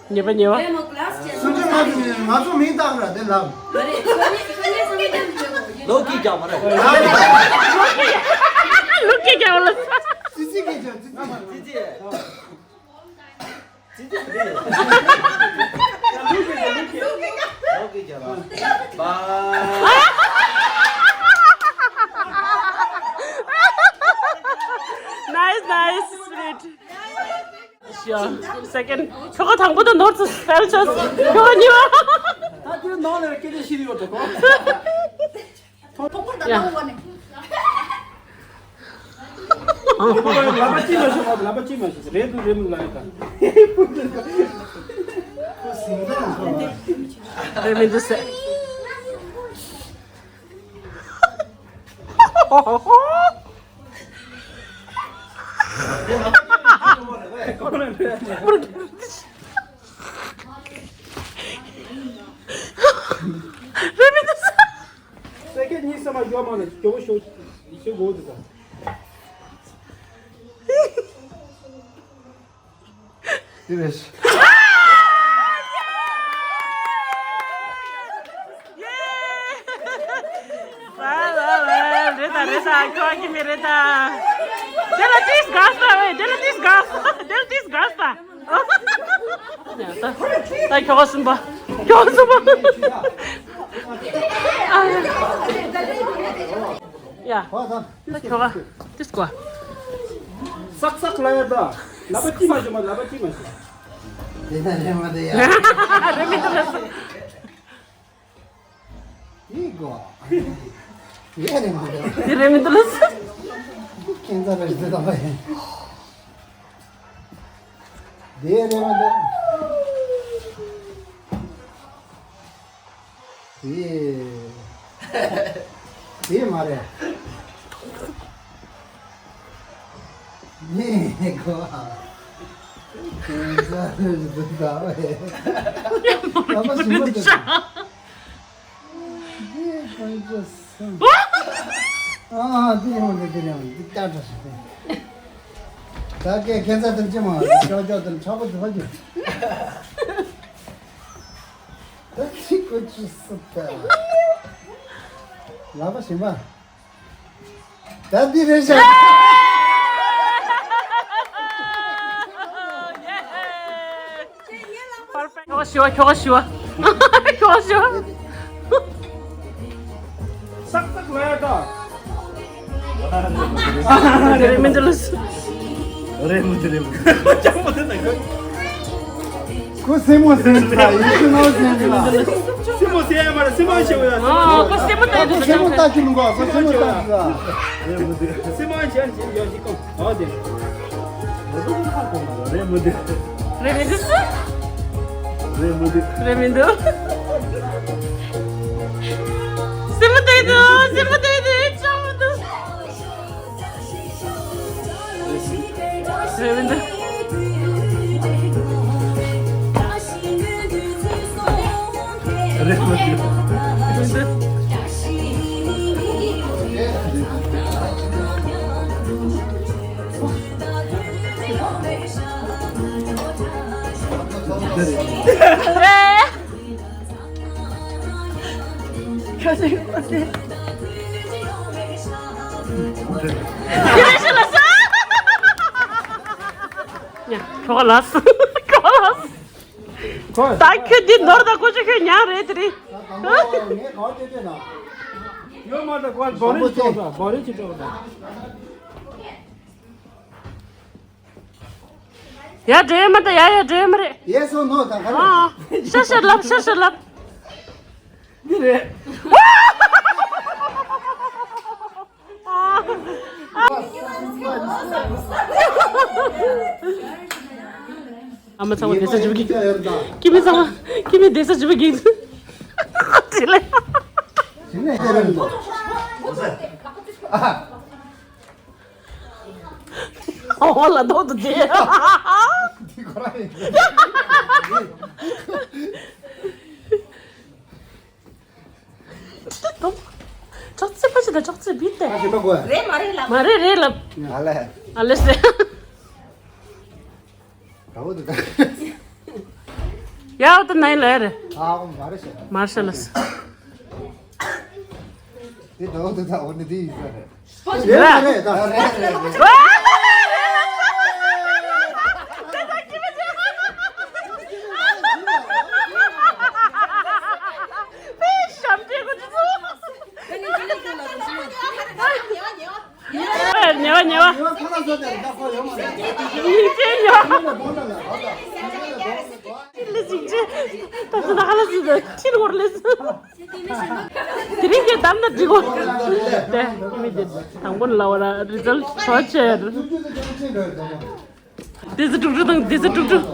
ཉེས་པ་ཉེས་པ། སུ་ཅི་མ་ང་ཚོ་མིང་བཏགས་ར་དེ་ལབ། ལོ་ཀི་རྒྱག་མ་རེད། ལོ་ཀི་རྒྱག་ལ། ཙི་ཙི་གི་རྒྱག་ཙི་ཙི། ཙི་ཙི། ཙི་ཙི་རེད། ལོ་ཀི་རྒྱག་ལ། Nice, nice, sweet. Second. ཁྱོ་ག་དང་པོ་དང་ནོར་ཚུ་ཕེལ་ཆོས། ཁྱོ་ག་གཉིས་པ། ད་དེ་ནང་ལ་སྐད་ཆ་བཤད་ཡོད་དོ། ཐོག་པ་ད་ཡ། ནང་བ་ནས། ལབ་པ་ཅི་མ་ཤེས། ལབ་པ་ཅི་མ་ཤེས། རེད་འདུག་རེད་མི་འདུག་ལབ་ཡོད་ད། རེད་མི་འདུག་ཟེར། སེ་ཀེན་གཉིས་ཙམ་མ་ཡོད་མ་ལ་སྐྱོ་བོ་ཤོག་ཤོག་གོ་འདུག་ག་དེ་རེད། ཝ་ཝ་ཝ། རེད་ད་རེད་ད། ཁྱོད་ཀྱི་མི་རེད་ད། དེ་ལ་ཏིས་དགའ་ས་བས། དེ་ལ་ཏིས་དགའ་ས། དེ་ལ་ཏིས་དགའ་ས། ཡ་ད་ད་ཁྱོ་ག་གསུམ་པ། ཁྱོ་ག་གསུམ་པ། ཨ་ཡ། ཡ། ད་ཁྱོ་ག་ཏིས་གོ། སག་སག་ལ་ཡ་ད། ལབ་པ་ཅི་མ་ཤེས་མ། ལབ་པ་ཅི་མ་ཤེས། དེ་ན་རེ་མ་དེ་ཡ། རེ་མི་འདུག་ལ། དེ་གོ། དེ་རེ་མ་དེ། དེ་རེ་མི་འདུག་ལ། ཁྱེད་ཚ་རེ་དེ་ད་བ་ཡིན། དེ་རེ་མ་དེ། དེ། དེ་མ་རེད། ནས་གོ། ཁྱེད་ཚ་རེ་དེ་ད་བ་ཡིན། ད་མ་ཞིག་མ་དེ། འདི་དཔེ་མཛོད་གསུམ། ཨ་ཨ་འདི་ཡང་འདི་འདི་ཡང་འདི་ལྟར་འདྲ་ཞིག་སྟེ། ད་ཀའི་ཁྱད་མཚར་དེ་ཅི་མ་ཅོག་ཅོག་དེ་ཆག་པོ་དེ་ཧ་གྱུར། ད་ཅི་ཀོ་ཅི་སུ་ད། ལག་པ་ཞིམ་པ། ད་འདི་རེད་ཤག Perfect. ཁྱོ་ག་ཞི་བ། ཁྱོ་ག་ཞི་བ། ཁྱོ་ག་ཞི་བ། རེད་མི་འདུག་ལགས། རེད་མི་འདུག་རེད་མི་འདུག་ཅང་མ་འདུག་ཁོ་སེམས་མོ་སེམས་ལ་ཡིད་ཆེས་ནོར་སེམས་ལ། སེམས་མོ་སེམས་མ་རེད། སེམས་མ་ཤེས་བ། ཨ་ཁོ་སེམས་མོ་ལྟ་ཁོ་སེམས་མོ་ལྟ་ཅི་མི་དགོས། ཁོ་སེམས་མོ་ལྟ་ཅི་ལ། རེད་མི་འདུག་སེམས་མ་ཤེས་ཡོད་ཅིག་གོ། ཨོ་དེ། རེད་མི་འདུག་རེད་མི་འདུག་རེད་མི་འདུག་སེམས་མོ་ལྟ་འདུག་སེམས་མོ་ལྟ་འདུག་ཅང་མི་འདུག་རེད་མི་འདུག་རེད་མི་འདུག་ཁྱོ་ག་ལགས། ཁྱོ་ག་ལགས། ད་ཁྱོད་འདི་ནོར་ད་ཁོ་ཚོ་ཁྱོད་ཉག་རེད་དེ་རེད། ཡོད་མ་ད་ཁོ་བོ་རི་ཅི་ཏོག་ད་བོ་རི་ཅི་ཏོག་ད། ཡ་འགྲོ་ཡ་མ་ད་ཡ་ཡ་འགྲོ་ཡ་མ་རེད། ཡེ་སོ་ནོ་ད་ག་རེ། ཨ་ཤ་ཤ་ལབ་ཤ་ཤ་ལབ། འདི་རེད། ཨ་མ་ཚང་མ་བསྡད་ས་བྱིས་པ་གིས། ཀི་མི་ཚང་མ་ཀི་མི་བསྡད་ས་བྱིས་པ་གིས། དེ་ལས། ཨོ་ལ་ཏོག་ཏུ་དེ། འདི་ཁོ་རང་ཡིན། ཅོག་ཙེ་ཕ་ཆེ་དང་ཅོག་ཙེ་བིད་དེ། ཨ་ཞེ་མ་གོ་ཡ། རེད་མ་རེད་ལབ། མ་རེད་རེད་ལབ། ཨ་ལེ། ཨ་ལེ་སེ། ག་བོ་དེ་ད། ཡ་འོ་ད་ནའི་ལ་རེད། ཨ་འོ་མ་རེད་ཤེ། མ་རེད་ཤེ་ལ་སེ། དེ་ད་འོ་དེ་ད་འོ་ནི་དེ་ཡིན་ས་རེད། རེད་མ་རེད་ད་རེད་རེད་རེད། ཉེ་བ་ཉེ་བ། ཉེ་བ་ཉེ་བ། ལི་ཟིང་ཆེ། ད་ཚོད་ད་ཧ་ལ་ཟིག་ད་ཁྱིར་བོར་ལེ་ཟིག་དེ་རིང་གི་གདམ་ན་འགྲིག་གོ། དེ་མི་དེ་དང་པོ་ལ་བ་ལ་རི་ཛལ་ཤོ་ཆེར། དེ་ཚོ་དྲུག་དྲུག་དང་དེ་ཚོ་དྲུག་དྲུག་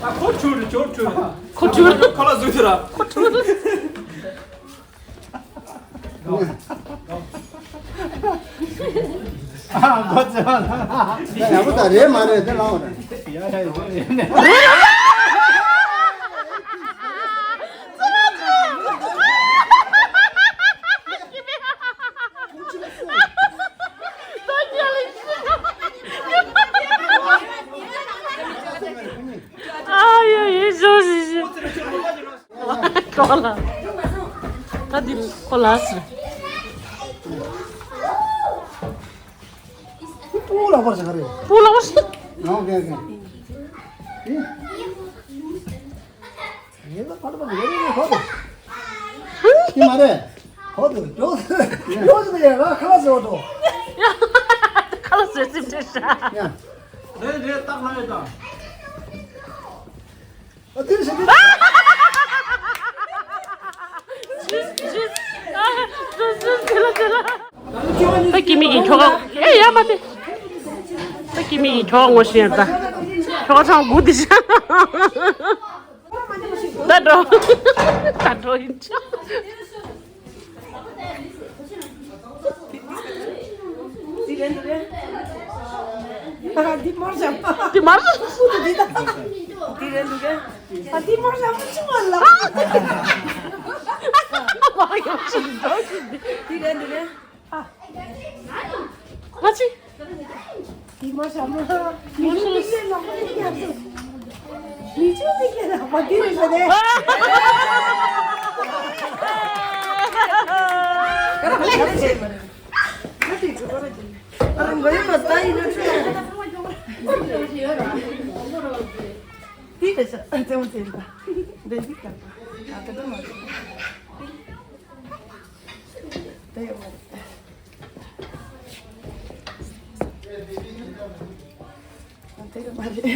ཡ། ཁོ་ཆུ་རུ་ཆུ་ཆུ། ཁོ་ཆུ་རུ་ཁོ་ལ་ཟུག་ཆུ་ར། ཁོ་ཆུ་རུ། ཨ་མགོ་ཚོས་པ་ལ། ཡག་པོ་ད་རེད་མ་རེད་དེ་ལའོ་རེད། ཡ་ཡ་ཡ། ཨ་ཡ་ཡ་ཞོ་ཞི་ཞི། ཁོ་ལ། ད་འདི་ཁོ་ལ་ཟེར། སྤུ་ལ་བར་ཟེར་ག་རེ། སྤུ་ལ་བར་ཟེར། ཨོ་ཁེ་ཁེ། ངེད་ལ་ཕར་ཕར་ཡོད་རེད་ཧོ་དེ། ཁྱི་མ་རེད། ཧོ་དེ་ཡོད་ཡོད་ཟེར་ཡ་ང་ཁ་ལ་ཟེར་བ་དོ། ཁ་ལ་ཟེར་སེམས་ཁྲལ་ཤ། རེད་རེད་སྟག་ལ་ཡོད་དང་། ཨ་དེ་ཟེར་དེ། ད་ཀི་མི་གི་ཁྱོ་ག་ཨེ་ཡ་མ་དེ། ད་ཀི་མི་གི་ཁྱོ་ག་ངོ་ཤེས་ཡ་ད། ཁྱོ་ག་ཚང་དགུ་དེ་ཤ། ད་འགྲོ། ད་འགྲོ་ཡིན་ཆོག་འདི་མར་བཞག་འདི་མར་བཞག་འདི་རེད་འདུག་གས། ཨ་འདི་མར་བཞག་མ་བྱུང་བ་ལ། མ་ཡོང་ཞིག་འགྲོ་ཞིག་འདི་རེད་འདུག་གས། ཨ། ང་ཅི། འདི་མར་བཞག་མ། མི་ཆུ་མིག་ལས་ལ་མ་ཡིན་ཡ། མི་ཆུ་མིག་ལས་ལ་མ་འདི་རེད་ཟེར་ནས། དེ་ཡོད་མ་རེད། དེ་ཡོད་མ་རེད། དེ་ཡོད་མ་རེད།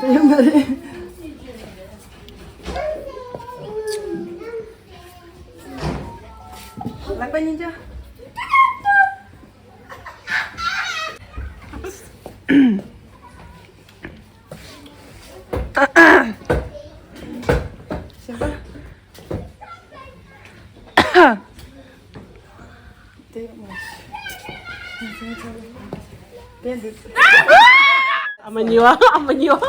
དེ་ཡོད་མ་རེད། ལག་པ་གཉིས་ཀྱང་། ཨ་མ་གཉིས་པ། ཨ་མ་གཉིས་པ།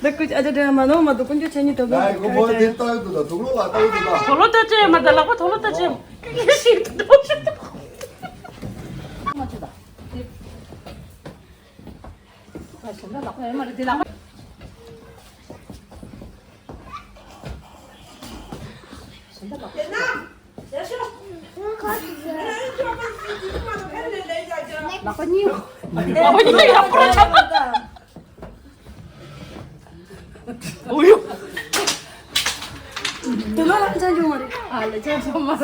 ད་ཀུ་ཅི་ཨ་ཅག་དྲན་མ་ནོར་མ་འདུག་དཀོན་མཆོག་ཁྱེད་གཉིས་དོ་དགོང་ལ་ག་རེ་བྱ་ཡོད། དོ་ལོ་ལྟ་ཅེས་མ་ད་ལག་པ་དོ་ལོ་ལྟ་ཅེས་མ་ཤིག་དོ་ཤིག་དོ། ལག་པ་གཉིས། ལག་པ་གཉིས་ཡག་པོ་ཆགས། ཨོ་ཡོ། དེ་ལོ་ལ་ཅན་ཅུང་མ་རེད། ཨ་ལེ་ཅན་ཅུང་མ་རེད།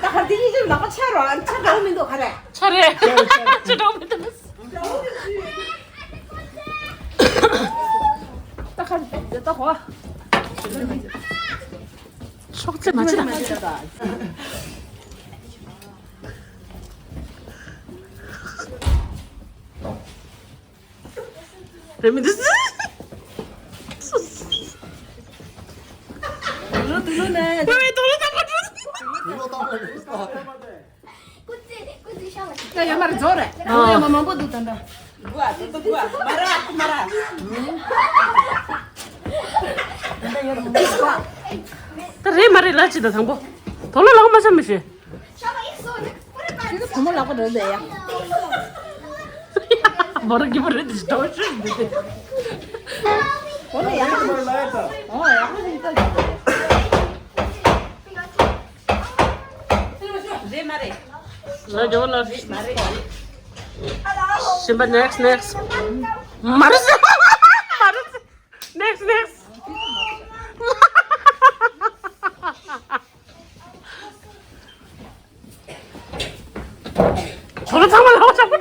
ད་ཧར་དེ་གཉིས་ཀྱི་ལག་པ་ཆ་རོ་ཨ་ཆ་འདྲ་བོ་མི་འདུག་ག་རེ། ཆ་རེད། ཆ་འདྲ་བོ་མི་འདུག་ད་ཧར་དེ་ད་ཧོ། ཕྱོགས་རྩེ་མ་བྱེད་ད། རེད་མི་འདུག་ལོ་དུ་ལོ་ནས། ད་ཡོད་མ་རེད་རྫོགས་རེད། ཨ། ཡོད་མ་མང་པོ་འདུག་ད་ལྟ། ད་རེད་མ་རེད་ལ་ཅི་ད་དང་པོ། དོ་ལོ་ལག་མ་ཆ་མི་ཤེས། ཁྱེད་ཚོ་བུ་མོ་ལག་པ་རེད་ཟེར་ཡ། མོ་ར་གི་མོ་རེད་དེ་ཞིག་འདྲ་བོ་ཤོད་མི་འདུག་སྟེ། འོ་ན་ཡག་པོ་ཞིག་ལ་ཡོད་ད། འོ་ཡག་པོ་ཞིག་ལྟ་རྒྱུ། རེད་མ་རེད། ལ་རྒྱུ་ལ། རེད་མ་རེད། གཞན་པ་next next། མ་རེད་ཟེར། མ་རེད་ཟེར། next next། ཁྱོད་ཚང་མ་ལག་པ་ཆག་པོ།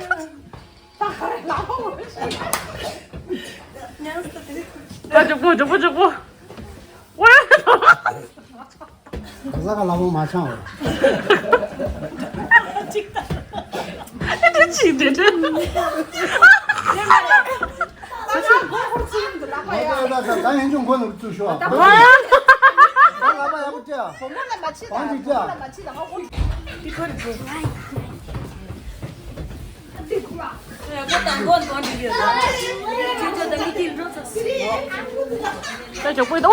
ད་མགྱོགས་པོ་མགྱོགས་པོ་མགྱོགས་པོ། ཝེ། ག་ས་ག་ལག་པ་མ་ཆག་བ། ཅིག་ད། ཅིག་དེ་དེ། ད་ད་ད་ད་ཡིན་ཅུང་མགོ་ནང་བཙུགས་ཤོག་ད་ལག་པ་ཡག་པོ་བཀྲ། བོ་མོ་ལ་མ་ཕྱི་ད། བང་ཅིག་བཀྲ། བོ་མོ་ལ་མ་ཕྱི་ད། ང་ཁོ་དེ་ཁོ་རེ་ཁོ། ད་མགོ་ནང་བང་ཅིག་ཡོད། ད་ཅོག་པོ་ཡོད།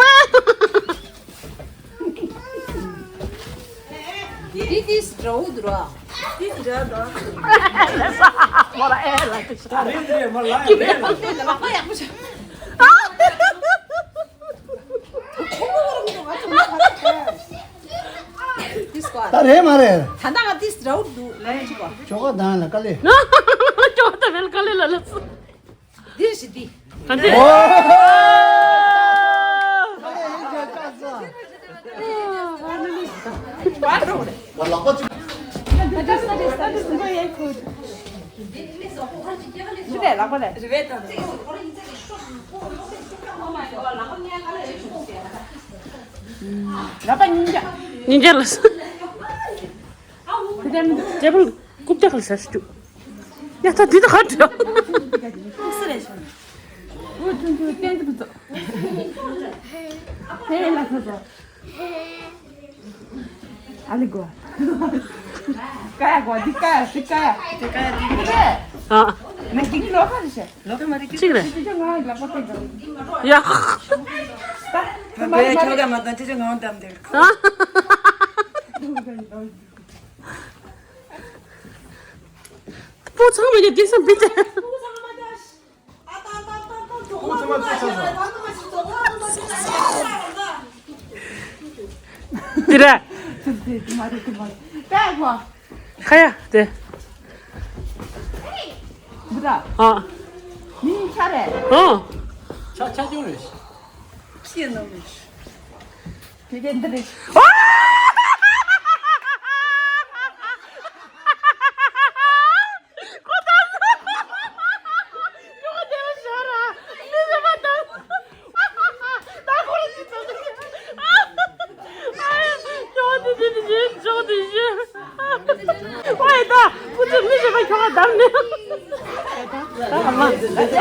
འདི་འདི་འདྲ་བོ་འདུག་ར། འདི་འདྲ་འདུག་མོ་ལ་ཨེ་ལ་ཏི་ཤ། རེད་རེད་མོ་ལ་ཡ་རེད་ལ། ལག་པ་ཡག་པོ་བྱ། འདི་སྐོར། ད་རེད་མ་རེད། ད་ལྟ་ང་འདི་འདྲ་བོ་འདུག་ལ་ཡ་ཅིག་གོ། ཅོག་ག་དང་ལ་ཀ་ལེ། ཅོག་ག་དང་ལ་ཀ་ལེ་ལ་ལ་སུ། འདིར་ཞི་འདི། ག་འདི། ལག་པ་ལ། ཉིན་རྒྱལ་ལ། ཊེ་བལ་རྐུབ་བཀྱག་ལ་ཟ་ཞུ། ཡ་ད་འདི་ད་ག་འདྲ། ཨུ་ཚུགས་རེད་ཤག་ཨུ་ཐུང་ཐུང་བསྟན་འཛིན་ཚོ། ཧེ་ལ་ཚོ་ཚོ། ཨ་ལི་གོ། ཀ་ཡ་གོ་འདི་ཀ་ཡ་འདི་ཀ་ཡ། འདི་ཀ་ཡ་འདི་ཀ་ཡ། ཨ། ནི་འདི་ལོ་ཁ་རེད་ཤག་ལོ་ཁ་མ་རེད་ཅིག་རེད། ཅི་ཅི་ང་ལ་པོ་ཏེ་གོ། ཡ། ད་ང་བས་ཁྱོ་ག་མ་དང་ཅི་ཅི་ངང་བསྡམས་ཏེ། ཨ། སྤུ་ཚང་མ་ཡོད་དེ་སམ་བི་ཏེ། དེ་རེད། དེ་དེ་དེ་མ་རེད། དེ་མ་རེད། ད་ཁོ། ཁ་ཡ་དེ། འདི་ད། ཨ། མི་གཉིས་ཆ་རེད། ཨ། ཆ་ཆ་ཆུང་རེད། ཕྱི་ནང་རེད། དེ་ག་འདི་རེད།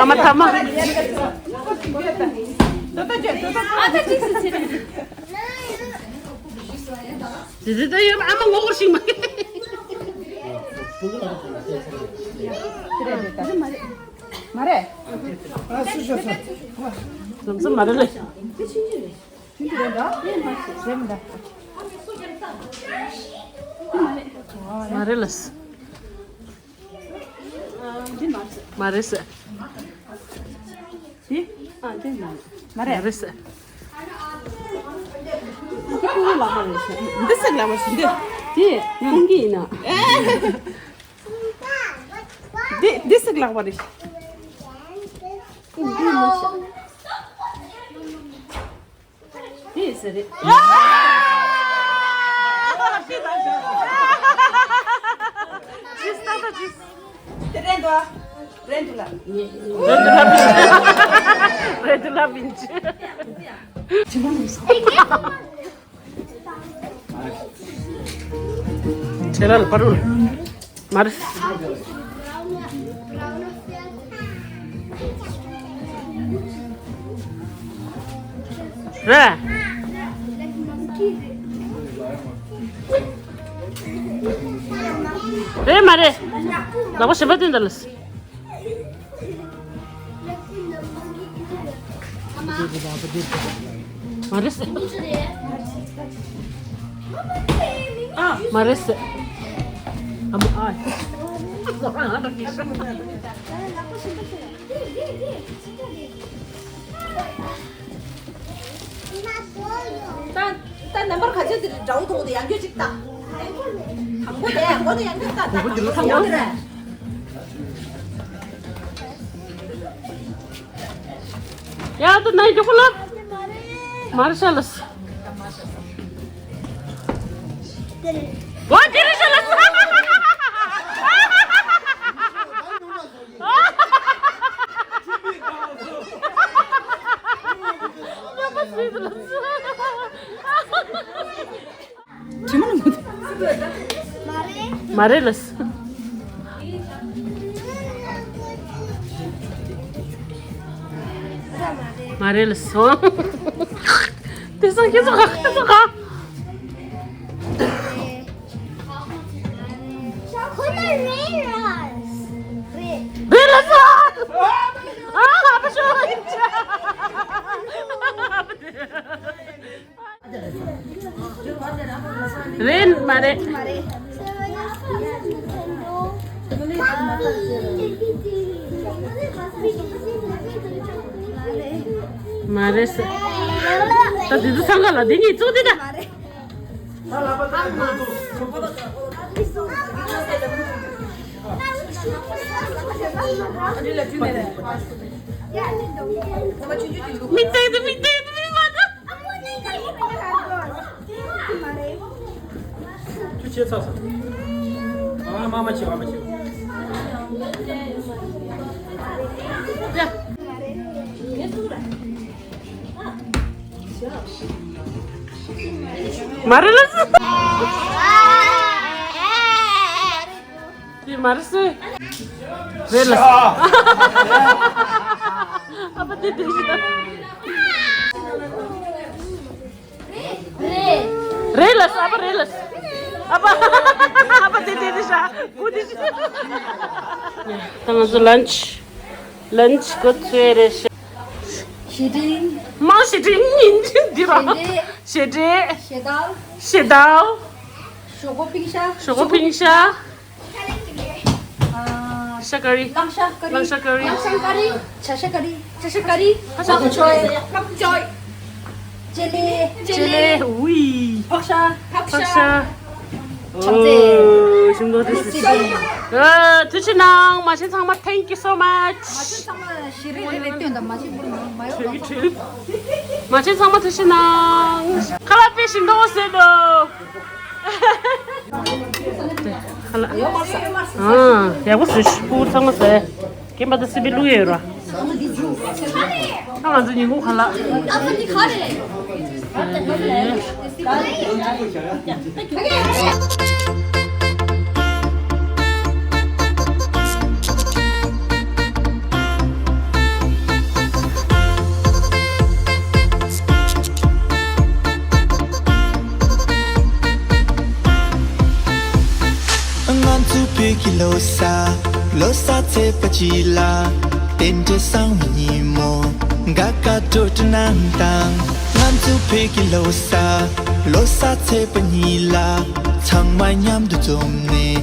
ཨ་མ་ཐ་མ། ཟི་ཟི་ད་ཡོད་ཨ་མ་ངོ་སྐོར་ཞིག་མ། མ་རེད། ལམ་སེང་མ་རེད་ལེ། མ་རེད་ལེ། མ་རེད་ཟེར། མ་རེད་ཟེར། འདི་ཟེར་ལ་མ་རེད་ཟེར། འདི་ཟེར་ལ་མ་ཟེར་འདི། དེ་ཁོང་གི་ཡིན་ན། འདི་འདི་ཟེར་ལ་མ་རེད། འདི་མ་ཟེར། དེ་ཟེར་རེད། ཇིས་ད་ད་ཇིས། དེ་རེད་འདུག་རེད་འདུག་ལ། རེད་འདུག་ལ་བིན་ཅི། ཁྱེད་རང་ལ་བར་རུ། མར། རེད། རེད་མ་རེད། ལག་པ་ཞིམ་པ་བསྟན་ད་ལ། མ་རེད་ཟེར། མ་རེད་ཟེར། ཨ་མ། ཨ། ད་ད་ནམ་བར་ག་ཚོད་དེ་འདྲ་བོ་མཐོང་དེ་ཡང་སྐྱོད་ཅིག་ད། དང་པོ་དེ་ཡང་པོ་དེ་ཡང་སྐྱོད་ད། དང་པོ་དེ་རེད། ཡ་ད་ནའི་ཀྱོ་ཁོ་ལ། མར་ཤ་ལ་སི། ཝ་དེ་རེད་ཤ་ལ་སི། དྲི་མ་ལ་མ། མ་རེད་ལ་སི། མ་རེད་ལ་སོང་། དེ་སང་ཁྱེད་ཚོ་ག་ཁྱེད་ཚོ་ག་ཁོ་ན་རེད་ར། རེད་ལ་སོང་། ཨ་ཧ་པ་ཤོ། རེད་མ་རེད། མ་རེད་ཟེར། ད་དེ་ཚོ་ཚང་ག་ལ་དེ་གཉིས་བཙུགས་དེ་ད། མིག་བལྟས་དུ་མིག་བལྟས་དུ་མིག་མ་ད། ཁྱོད་བྱས་ཚར་སོང་། ཨ་མ་མ་བྱེད་པ་མ་བྱེད་པ། མ་རེད་ལ། དེ་མ་རེད་སོ། རེད་ལ། ཨ་ཕ་དེ་དེ་ཞིག་རེད་ལ་ཨ་ཕ་རེད་ལ། ཨ་ཕ། ཨ་ཕ་དེ་དེ་དེ་ཤ། ཀུ་དེ་ཤ། ད་ང་ཚོ་ལན་ཆི། ལན་ཆི་གོ་ཚོད་རེད་ཤ། ཞེ་འདྲེ། མང་ཞེ་འདྲེ་ཉིན་འདི་ར། ཞེ་འདྲེ། ཞེ་དལ། ཞེ་དལ། ཞོག་ཁོག་པིང་ཤ། ཞོག་ཁོག་པིང་ཤ། ཤ་ཀ་རི། གླང་ཤ་ཀ་རི། གླང་ཤ་ཀ་རི། གླང་ཤ་ཀ་རི། བྱ་ཤ་ཀ་རི། བྱ་ཤ་ཀ་རི། ཕག་ཅོའི། ཕག་ཅོའི། ཅེ་ལེ། ཅེ་ལེ། ཝི། ཕག་ཤ། ཕག་ཤ། ཕག་ཤ། ཨོ། ཞིམ་མདོག་དེ་སི་སི་པན། ཨ། ཐུགས་རྗེ་གནང་། མ་བྱན་ཚང་མ། Thank you so much། མ་བྱན་ཚང་མ་ཞི་རེ་རེ་རེ་སྟོན་དང་། མ་བྱན་པོ་མ་ཡོང་། མ་བྱན་ཚང་མ་ཐུགས་རྗེ་གནང་། ཁ་ལག་དཔེ་ཞིམ་མདོག་ཟེར་འདུག་ཁ་ལག་ཨ། ཡག་པོ་བཟོས་ཤག་སྤུ་གུ་ཚང་མ་ཟས། རྒན་པ་དང་སྲིད་པའི་བླུག་ཡོད་ར། ཨ། ང་ཚོ་ཉིན་གུང་ཁ་ལག་ཨ་ཕ་འདི་ག་རེད། ང་ཚོའི་བོད་ཀྱི་ལོ་གསར། ལོ་གསར་ཚེས་པ་གཅིག་ལ། རྟེན་འབྲེལ་བཟང་བའི་ཉིན་མོ། དགའ་དགའ་སྤྲོ་སྤྲོ་གནང་དང་། ང་ཚོའི་བོད་ཀྱི་ལོ་གསར། ལོ་གསར་ཚེས་པ་གཉིས་ལ། ཚང་མ་མཉམ་དུ་འཛོམས་ནས།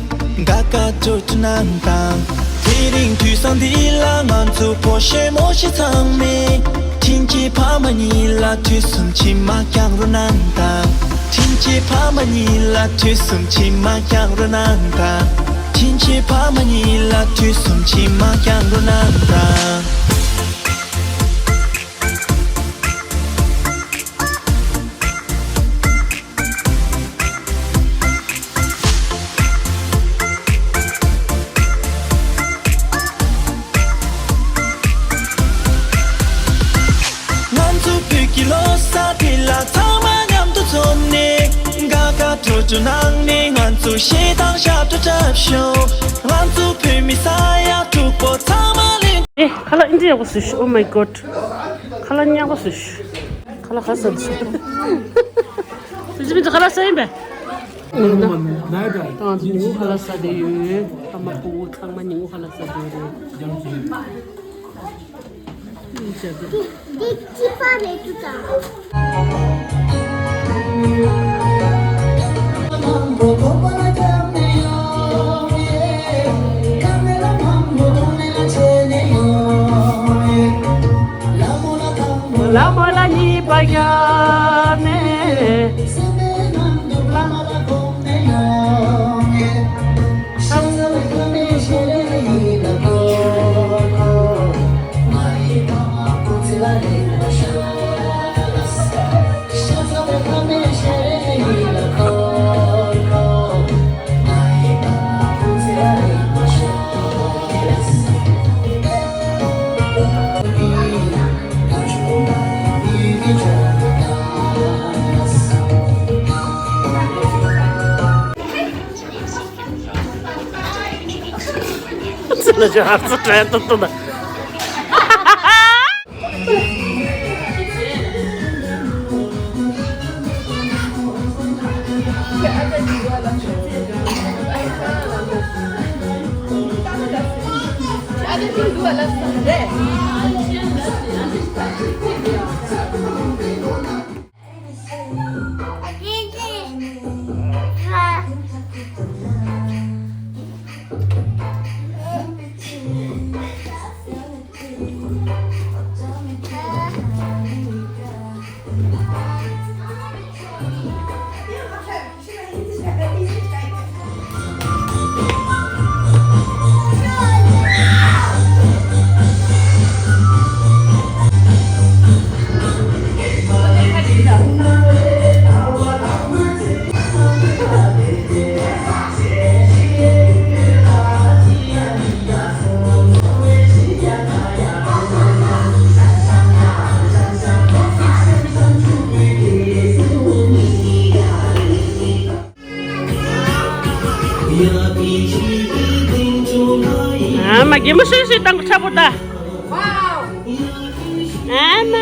དགའ་དགའ་སྤྲོ་སྤྲོ་གནང་དང་། དེ་རིང་དུས་བཟང་འདི་ལ། ང་ཚོ་ཕོ་གཞོན་མོ་གཞོན་ཚང་མས། དྲིན་ཆེན་ཕ་མ་གཉིས་ལ་དུས་གསུམ་མཆི་མ་བསྐྱང་རོགས་གནང་དང་། དྲིན་ཆེན་ཕ་མ་གཉིས་ལ་དུས་གསུམ་མཆི་མ་བསྐྱང་རོགས་གནང་དང་། དྲིན་ཆེན་ཕ་མ་གཉིས་ལ་དུས་གསུམ་མཆི་མ་བསྐྱང་རོགས་གནང་དང་། ང་ཚོ་བོད་ཀྱི་ལོ་གསར་དེ་ལ། ཚང་མ་མཉམ་དུ་འཛོམས་ནས། དགའ་དགའ་སྤྲོ་སྤྲོ་གནང་ནས། ང་ཚོ་གཞས་དང་ཞབས་བྲོ་འཁྲབ་ཤོག་ང་ཚོ་བོད་མི་ས་ཡ་དྲུག་པོ་ཚང་མ་ལེན། ཨེ། ཁ་ལག་ཨིན་ཇི་ཡག་པོ་བཟོས་ཤག Oh my God། ཁ་ལག་ཉག་པོ་བཟོས་ཤག་ཁ་ལག་ག་ཟ་ལ་སོང་། སུ་ཅི་མི་ཚོ་ཁ་ལག་ཟ་ཡིན་པས། ད་ང་ཚོ་ཉིན་གུང་ཁ་ལག་ཟ་བསྡད་ཡོད། ཨ་མ་སྤུ་གུ་ཚང་མ་ཉིན་གུང་ཁ་ལག་ཟ་བསྡད་ཡོད་རེད། འདི་ཅི་པ་རེད་ཅུ་ད། ལ་མོ་ལ་གཉིས་པ་རྒྱབ་ནས། ཚེ་ལ་ཅི་ཧར་ཚུར་དྲན་ཏོག་ཏོག་ད། ཨ་མ་གད་མོ་ཤོར་ཤོར་བཏང་གི་འཁྲབ་པོ་ད། ཨ་མ།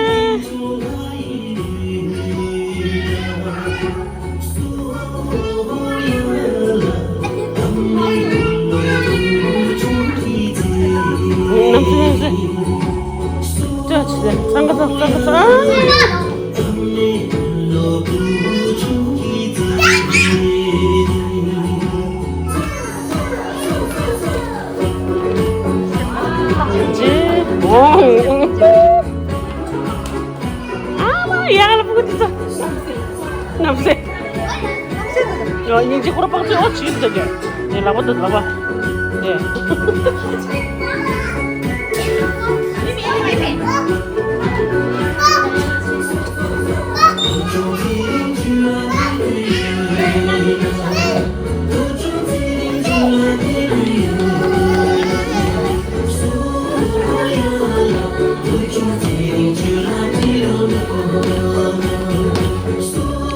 ཅི་ཁོ་ར་པག་ཚོས་ཨོ་ཅིག་འདུག་གས། དེ་ལག་པ་དང་ལག་པ། དེ།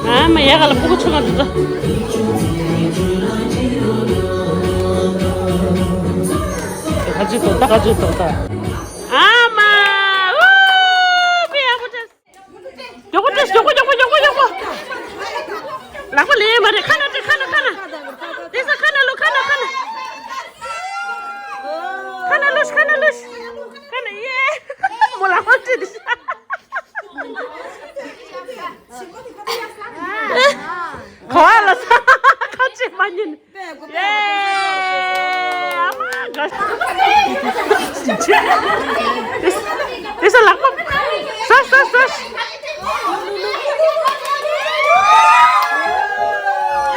ཨ་མ་ཡ་ག་ལ་ཕྲུ་གུ་ཆུང་བ་འདུག་ད། ཁ་ཅིག་ཏོག་ད་ཁ་ཅིག་ཏོག་ད། ཨ་མ། ཨུ། པི་ཡ་པོ་ཅེ། མགྱོགས་པོ་སྤྲད། མགྱོགས་པོ་མགྱོགས་པོ་མགྱོགས་པོ་མགྱོགས་པོ། ལག་པ་ལེན་མ་རེད། ཁ་ན་སྤྲད། ཁ་ན་ཁ་ན། དེ་ས་ཁ་ན་ལུ། ཁ་ན་ཁ་ན། ཁ་ན་ལུ་ཤ། ཁ་ན་ལུ་ཤ། ཁ་ན་ཡེ། མོ་ལག་པ་སྤྲད་དེ་ཤ། ག་བ་ལ་ས་ཁ་ཅིག་མ་ཉན། ཡེ། ཨ་མ་ག་ཤ། དེ་ས་ལག་པ། ས་ས་ས།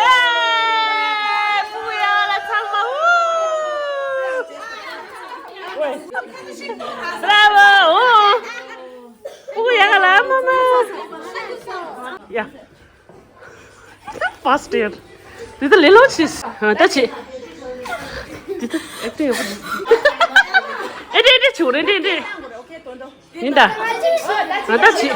ཡེ། ཕྲུ་གུ་ཡ་ལ་ཚང་མ། ཨུ། Bravo. ཨུ། ཕྲུ་གུ་ཡ་ག་ལ་མ་མ། ཡ། First year. དེ་ད་ལེ་ལོ་ཆིས། ཨ་ད་ཆི། དེ་ད་ཨེག་ཊིང་ཡོད་པ། ཨེ་འདྲེ་ཨེ་འདྲེ་ཆུ་རེ་འདྲེ་འདྲེ། ཡིན་ད། ཨ་ད་ཆི།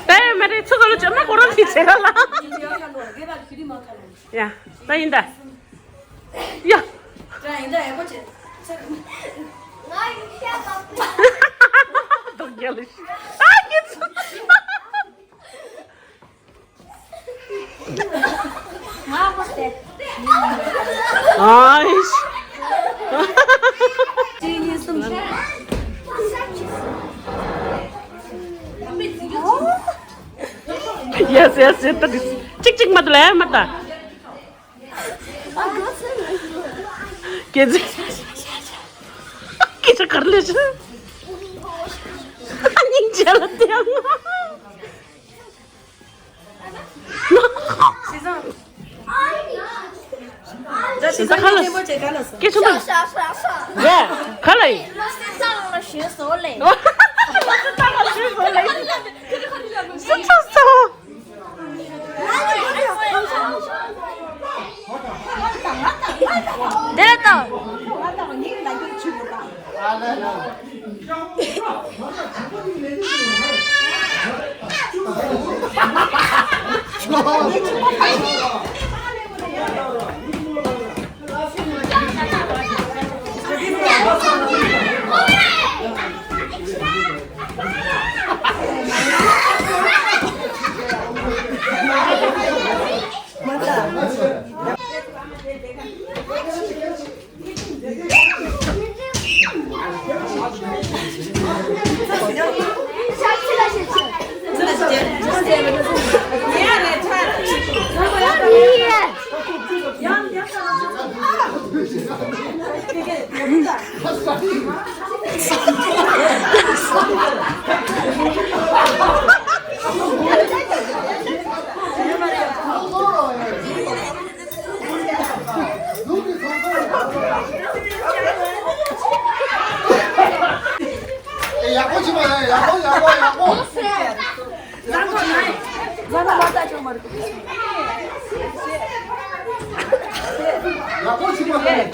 ད་ཡང་མ་རེད། ཚུགས་ཀ་ལོ་ཅོ་མ་ཁོ་རང་གིས་བྱེད་ག་ལ། ཡ། ད་ཡིན་ད། ཡ། སྡུག་རྒྱལ་ལ། ཨ་ཀི་ཚུ། ཨའིཤ། ཡེས་ཡེས་ཡེས། ད་འདི་གཅིག་གཅིག་མ་གཏོགས་ལ་མ་ད། སྐད་ཆ། སྐད་ཆ་ག་རེ་ལབ་ཤག་སྙིང་རྗེ་ལ་བསྟན། ད་ཁ་ལ། སྐད་ཆ་མ། རེད། ག་ལ་ཡིན། སུ་ཆོག་སོང་། དེ་ལ་ད། ཡག་པོ་བྱེད་པ་ཡ། ཡག་པོ་ཡག་པོ་ཡག་པོ། ཡག་པོ་བྱེད་པ་ཡ།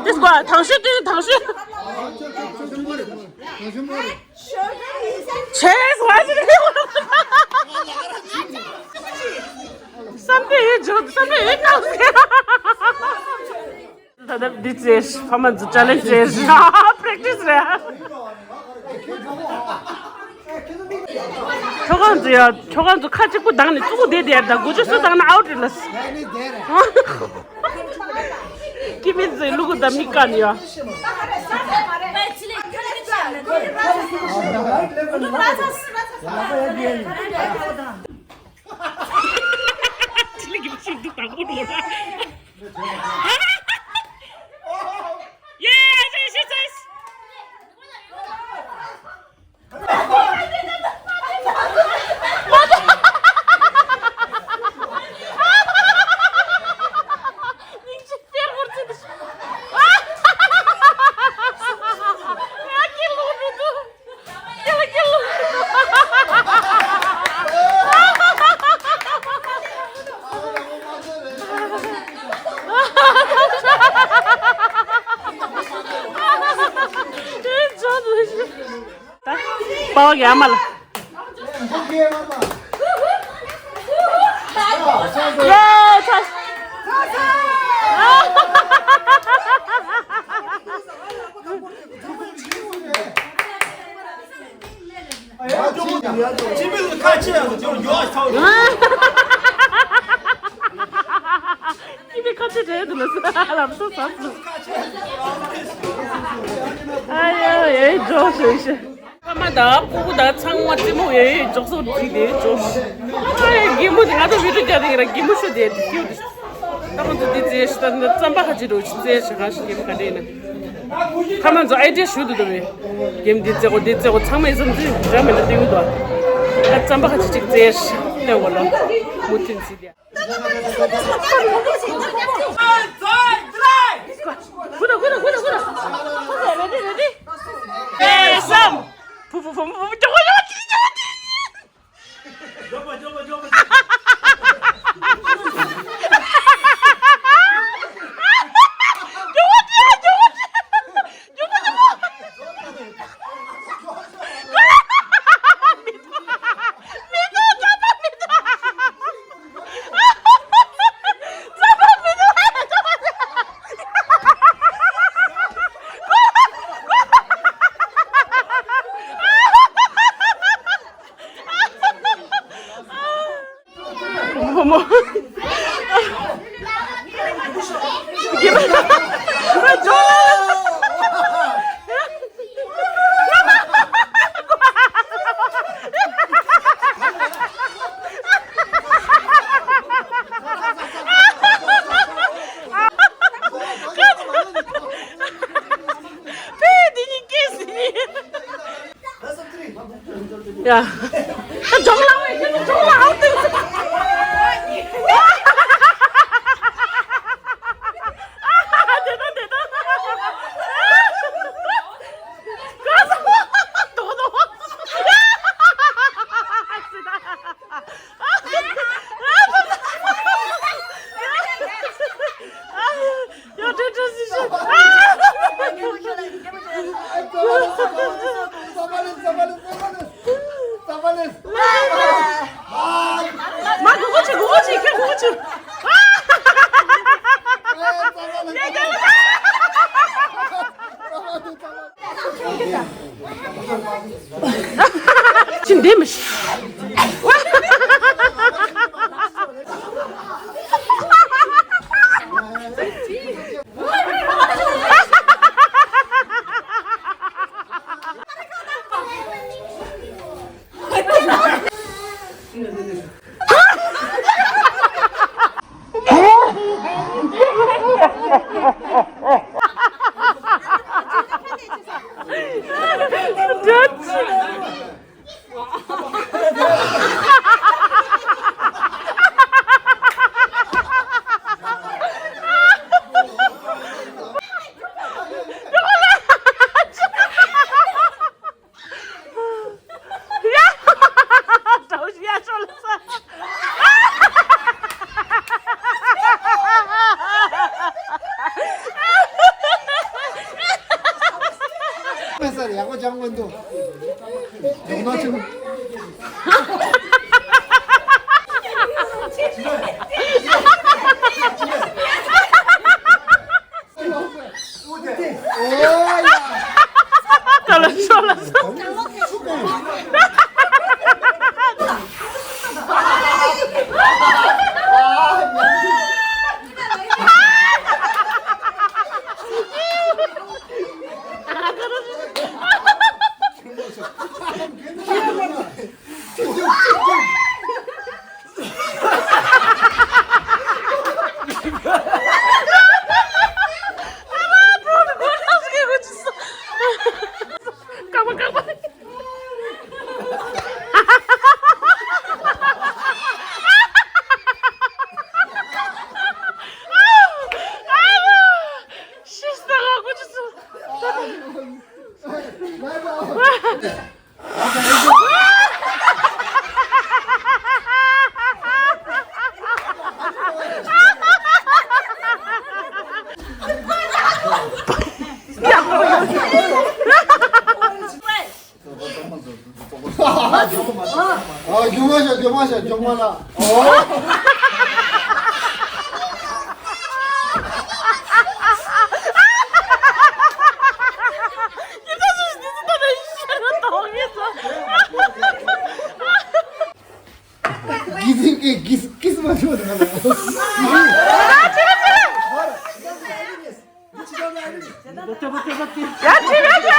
དེ་སྐོར་དང་ཤོས་དེ་དང་ཤོས། བྱས་བ་ཞིག་རེད། བསམ་པའི་ཡིད་འཇོག་བསམ་པའི་ཡིད་བཏང་ཟེར། ད་ལྟ་འདི་རྩེས་ཕ་མ་ཚོ་ཅ་ལེན་རྩེས་པེ་རེག་ཊི་སི་རེད། ཁྱོ་གང་ཚོ་ཡ་ཁྱོ་གང་ཚོ་ཁ་གཅིག་པུ་བཏང་ནས་བཙུགས་བསྡད་དེ་ཡར་ད་དགུ་བཅུ་སུ་བཏང་ན་ཨའུ་ཊི་རེད་ལ། ཀི་མི་ཚོས་ལུ་གུ་ད་མི་ཀ་ནི་ཡ། ཅི་ལ་གི་ཕྱིར་འདུག་དང་པོ་འགྲོ་ན། ཡེ་ཡེ་ཡེ་ཡེ། པའོ་ཡ་མ་ལ། ཡེ་ཚ། ཁྱི་མི་ཁ་ཆེ་དྲན་འདུག་ལ་ས་ལམ་སང་ཟ་སོང་། ཨ་ཡ་ཡ་འགྲོ་ཞེས་ཞེས། ཕ་མ་དང་སྤུ་གུ་དང་ཚང་མ་རྩེད་མོ་ཡ་ཡ་འཇོག་སོང་དེ་དེ་འཇོག་ཨ་ཡ་རྒན་མོ་དེ་ང་ཚོ་བི་ཌིའོ་རྒྱག་དེ་ཡིན་ལ་རྒན་མོ་ཤོད་དེ་དེ་སྐྱིད་དེ། ད་ཁོ་ཚོ་དེ་རྩེས་ཞེས་ད་ནི་རྩམ་པ་ཁ་ཆེ་འགྲོ་ཞིག་རྩེས་ཞེས་གང་ཞིག་རྒན་མོ་ག་འདྲ་ཡིན་ན། ཕ་མ་ཚོ་ཨའི་ཌི་ཡ་ཞུ་འདུག་ད་བས། རྒན་མོ་འདི་རྩེ་གོ་འདི་རྩེ་གོ་ཚང་མ་ཡིན་བསམ་ཚུལ་འདྲ་མི་འདྲ་སྟེར་གི་འདུག་ད་རྩམ་པ་ཁ་ཆེ་གཅིག་རྩེས་ཞེས་སྟོན་གོ་ལ་མུ་མཐུད་ཟིན་ཏེ། ཡ། ད་ཇོག་ལངས་བས་ཁྱོད་ཚོ་ཇོག་ལངས་ཨའུ་ཏུ། དེ་དང་དེ་དང་། དོ་དོ། ཅི་འདི་མི་ཤེས། ཨ། རྒྱུ་མ་ཤ། རྒྱུ་མ་ཤ། རྒྱུ་མ་ལ། ཨོ། གིས་གིས་གིས་གིས་མ་ཤོད་ན། ཡ་ཁྱི་རེད་ཡ།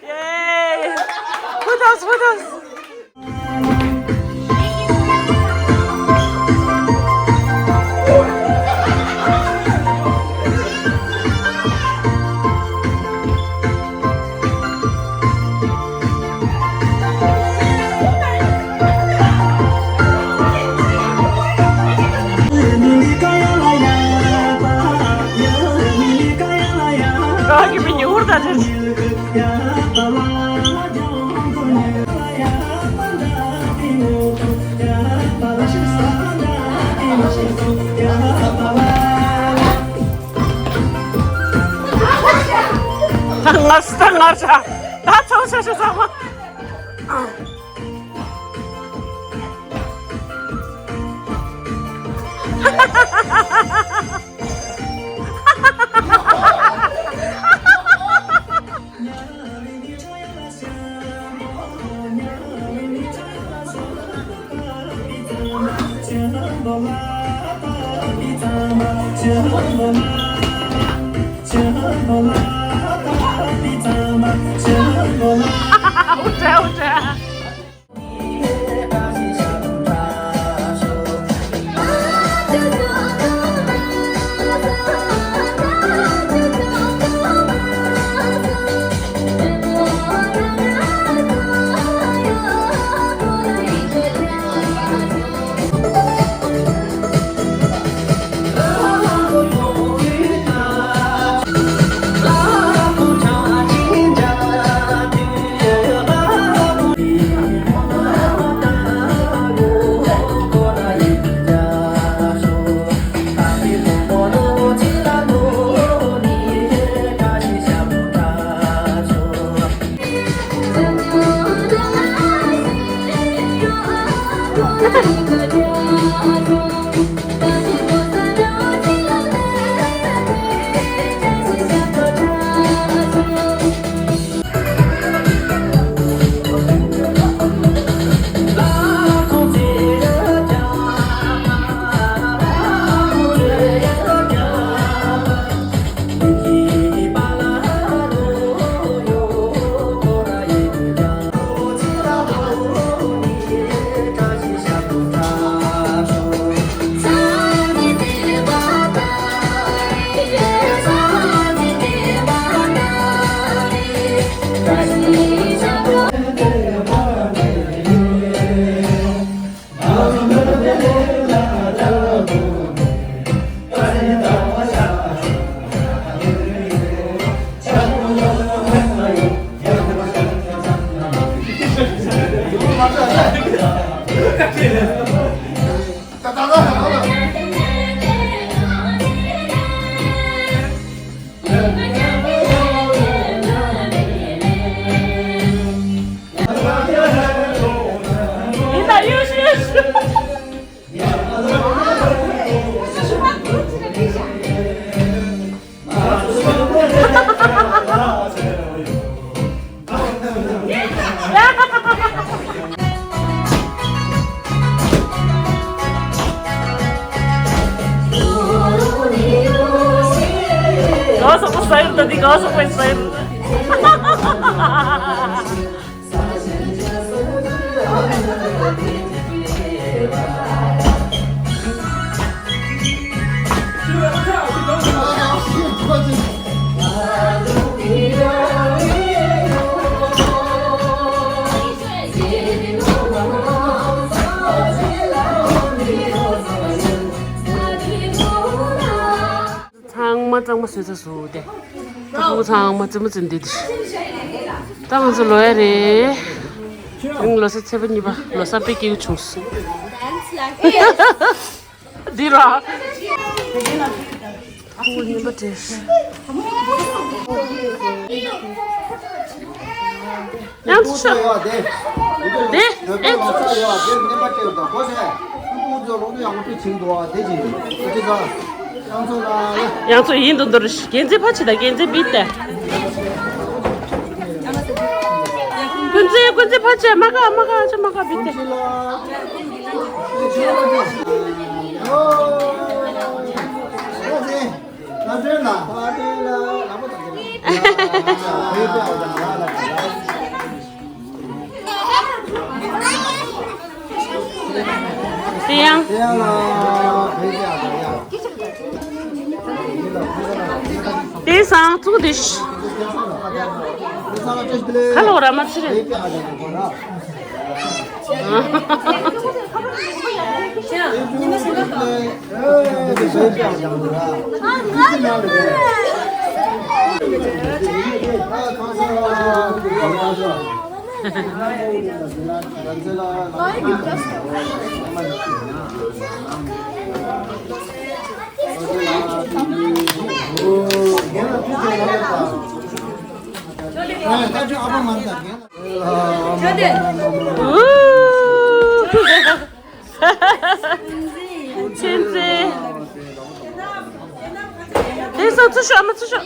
Yay! Kudos, kudos. ངར་སི་ད་ངར་ཤ། ད་ཚང་ཤ་ཤ་ཚང་མ། འུ་ད་འུ་ད། གང་སོག་པོ་ཟ་ཡོད་ད། འདི་གང་སོག་པོ་ཟ་ཡོད། ཚང་མ་གཙང་མ་བཟོས་ཚར་སོང་སྟེ། ད་ཕྲུ་གུ་ཚང་མ་རྩེད་མོ་རྩེ་འདི་འདི། ད་ང་ཚོ་ལོ་ཡ་རེད། རིང་ལོ་གསར་ཚེས་པ་གཉིས་པ་ལོ་གསར་དཔེ་སྐྱིད་པོ་བྱུང་སོང་། འདི་ར། ཕྲུ་གུ་རྙིང་པ་འདྲ། ཡང་ཚུར་ཤོག་དེ། དེ། ཨེ་ཚུར་ཤོག་ཡང་ཚོ་ཡིན་དུ་འདུར། རྒྱན་ཆ་ཕ་ཆེ་དང་རྒྱན་ཆ་བིད་དེ། ཀུན་རྫེ་ཀུན་རྫེ་ཕ་ཆེ་མ་ག་མ་ག་ཆེ་མ་ག་བིད་དེ། དེ་ཡང་། དེ་སང་ཚུགས་དེ། ཁ་ལོ་ར་མ་ཚི་རེད། ཆོས་འཛིན། དེ་ས་ཚུར་ཤོག་ཨ་མ་ཚུར་ཤོག་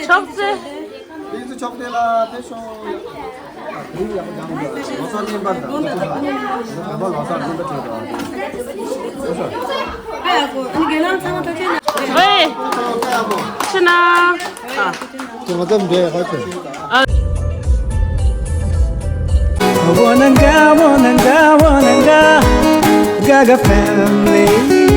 ཆོག་ཚེ། དེ་ཚོ་ཆོག་དེ་ལ་དེ་ཤོག་ལོ་གསར་ལེན་པར་དང་། ད་ལོ་གསར་ལེན་པར་བྱེད་དོ། ཝེ། ཕྱི་ན། ཨ། ང་ཚོ་འདྲེ་ཧ་ཅང་། Wananga, wananga, wananga, Gaga family.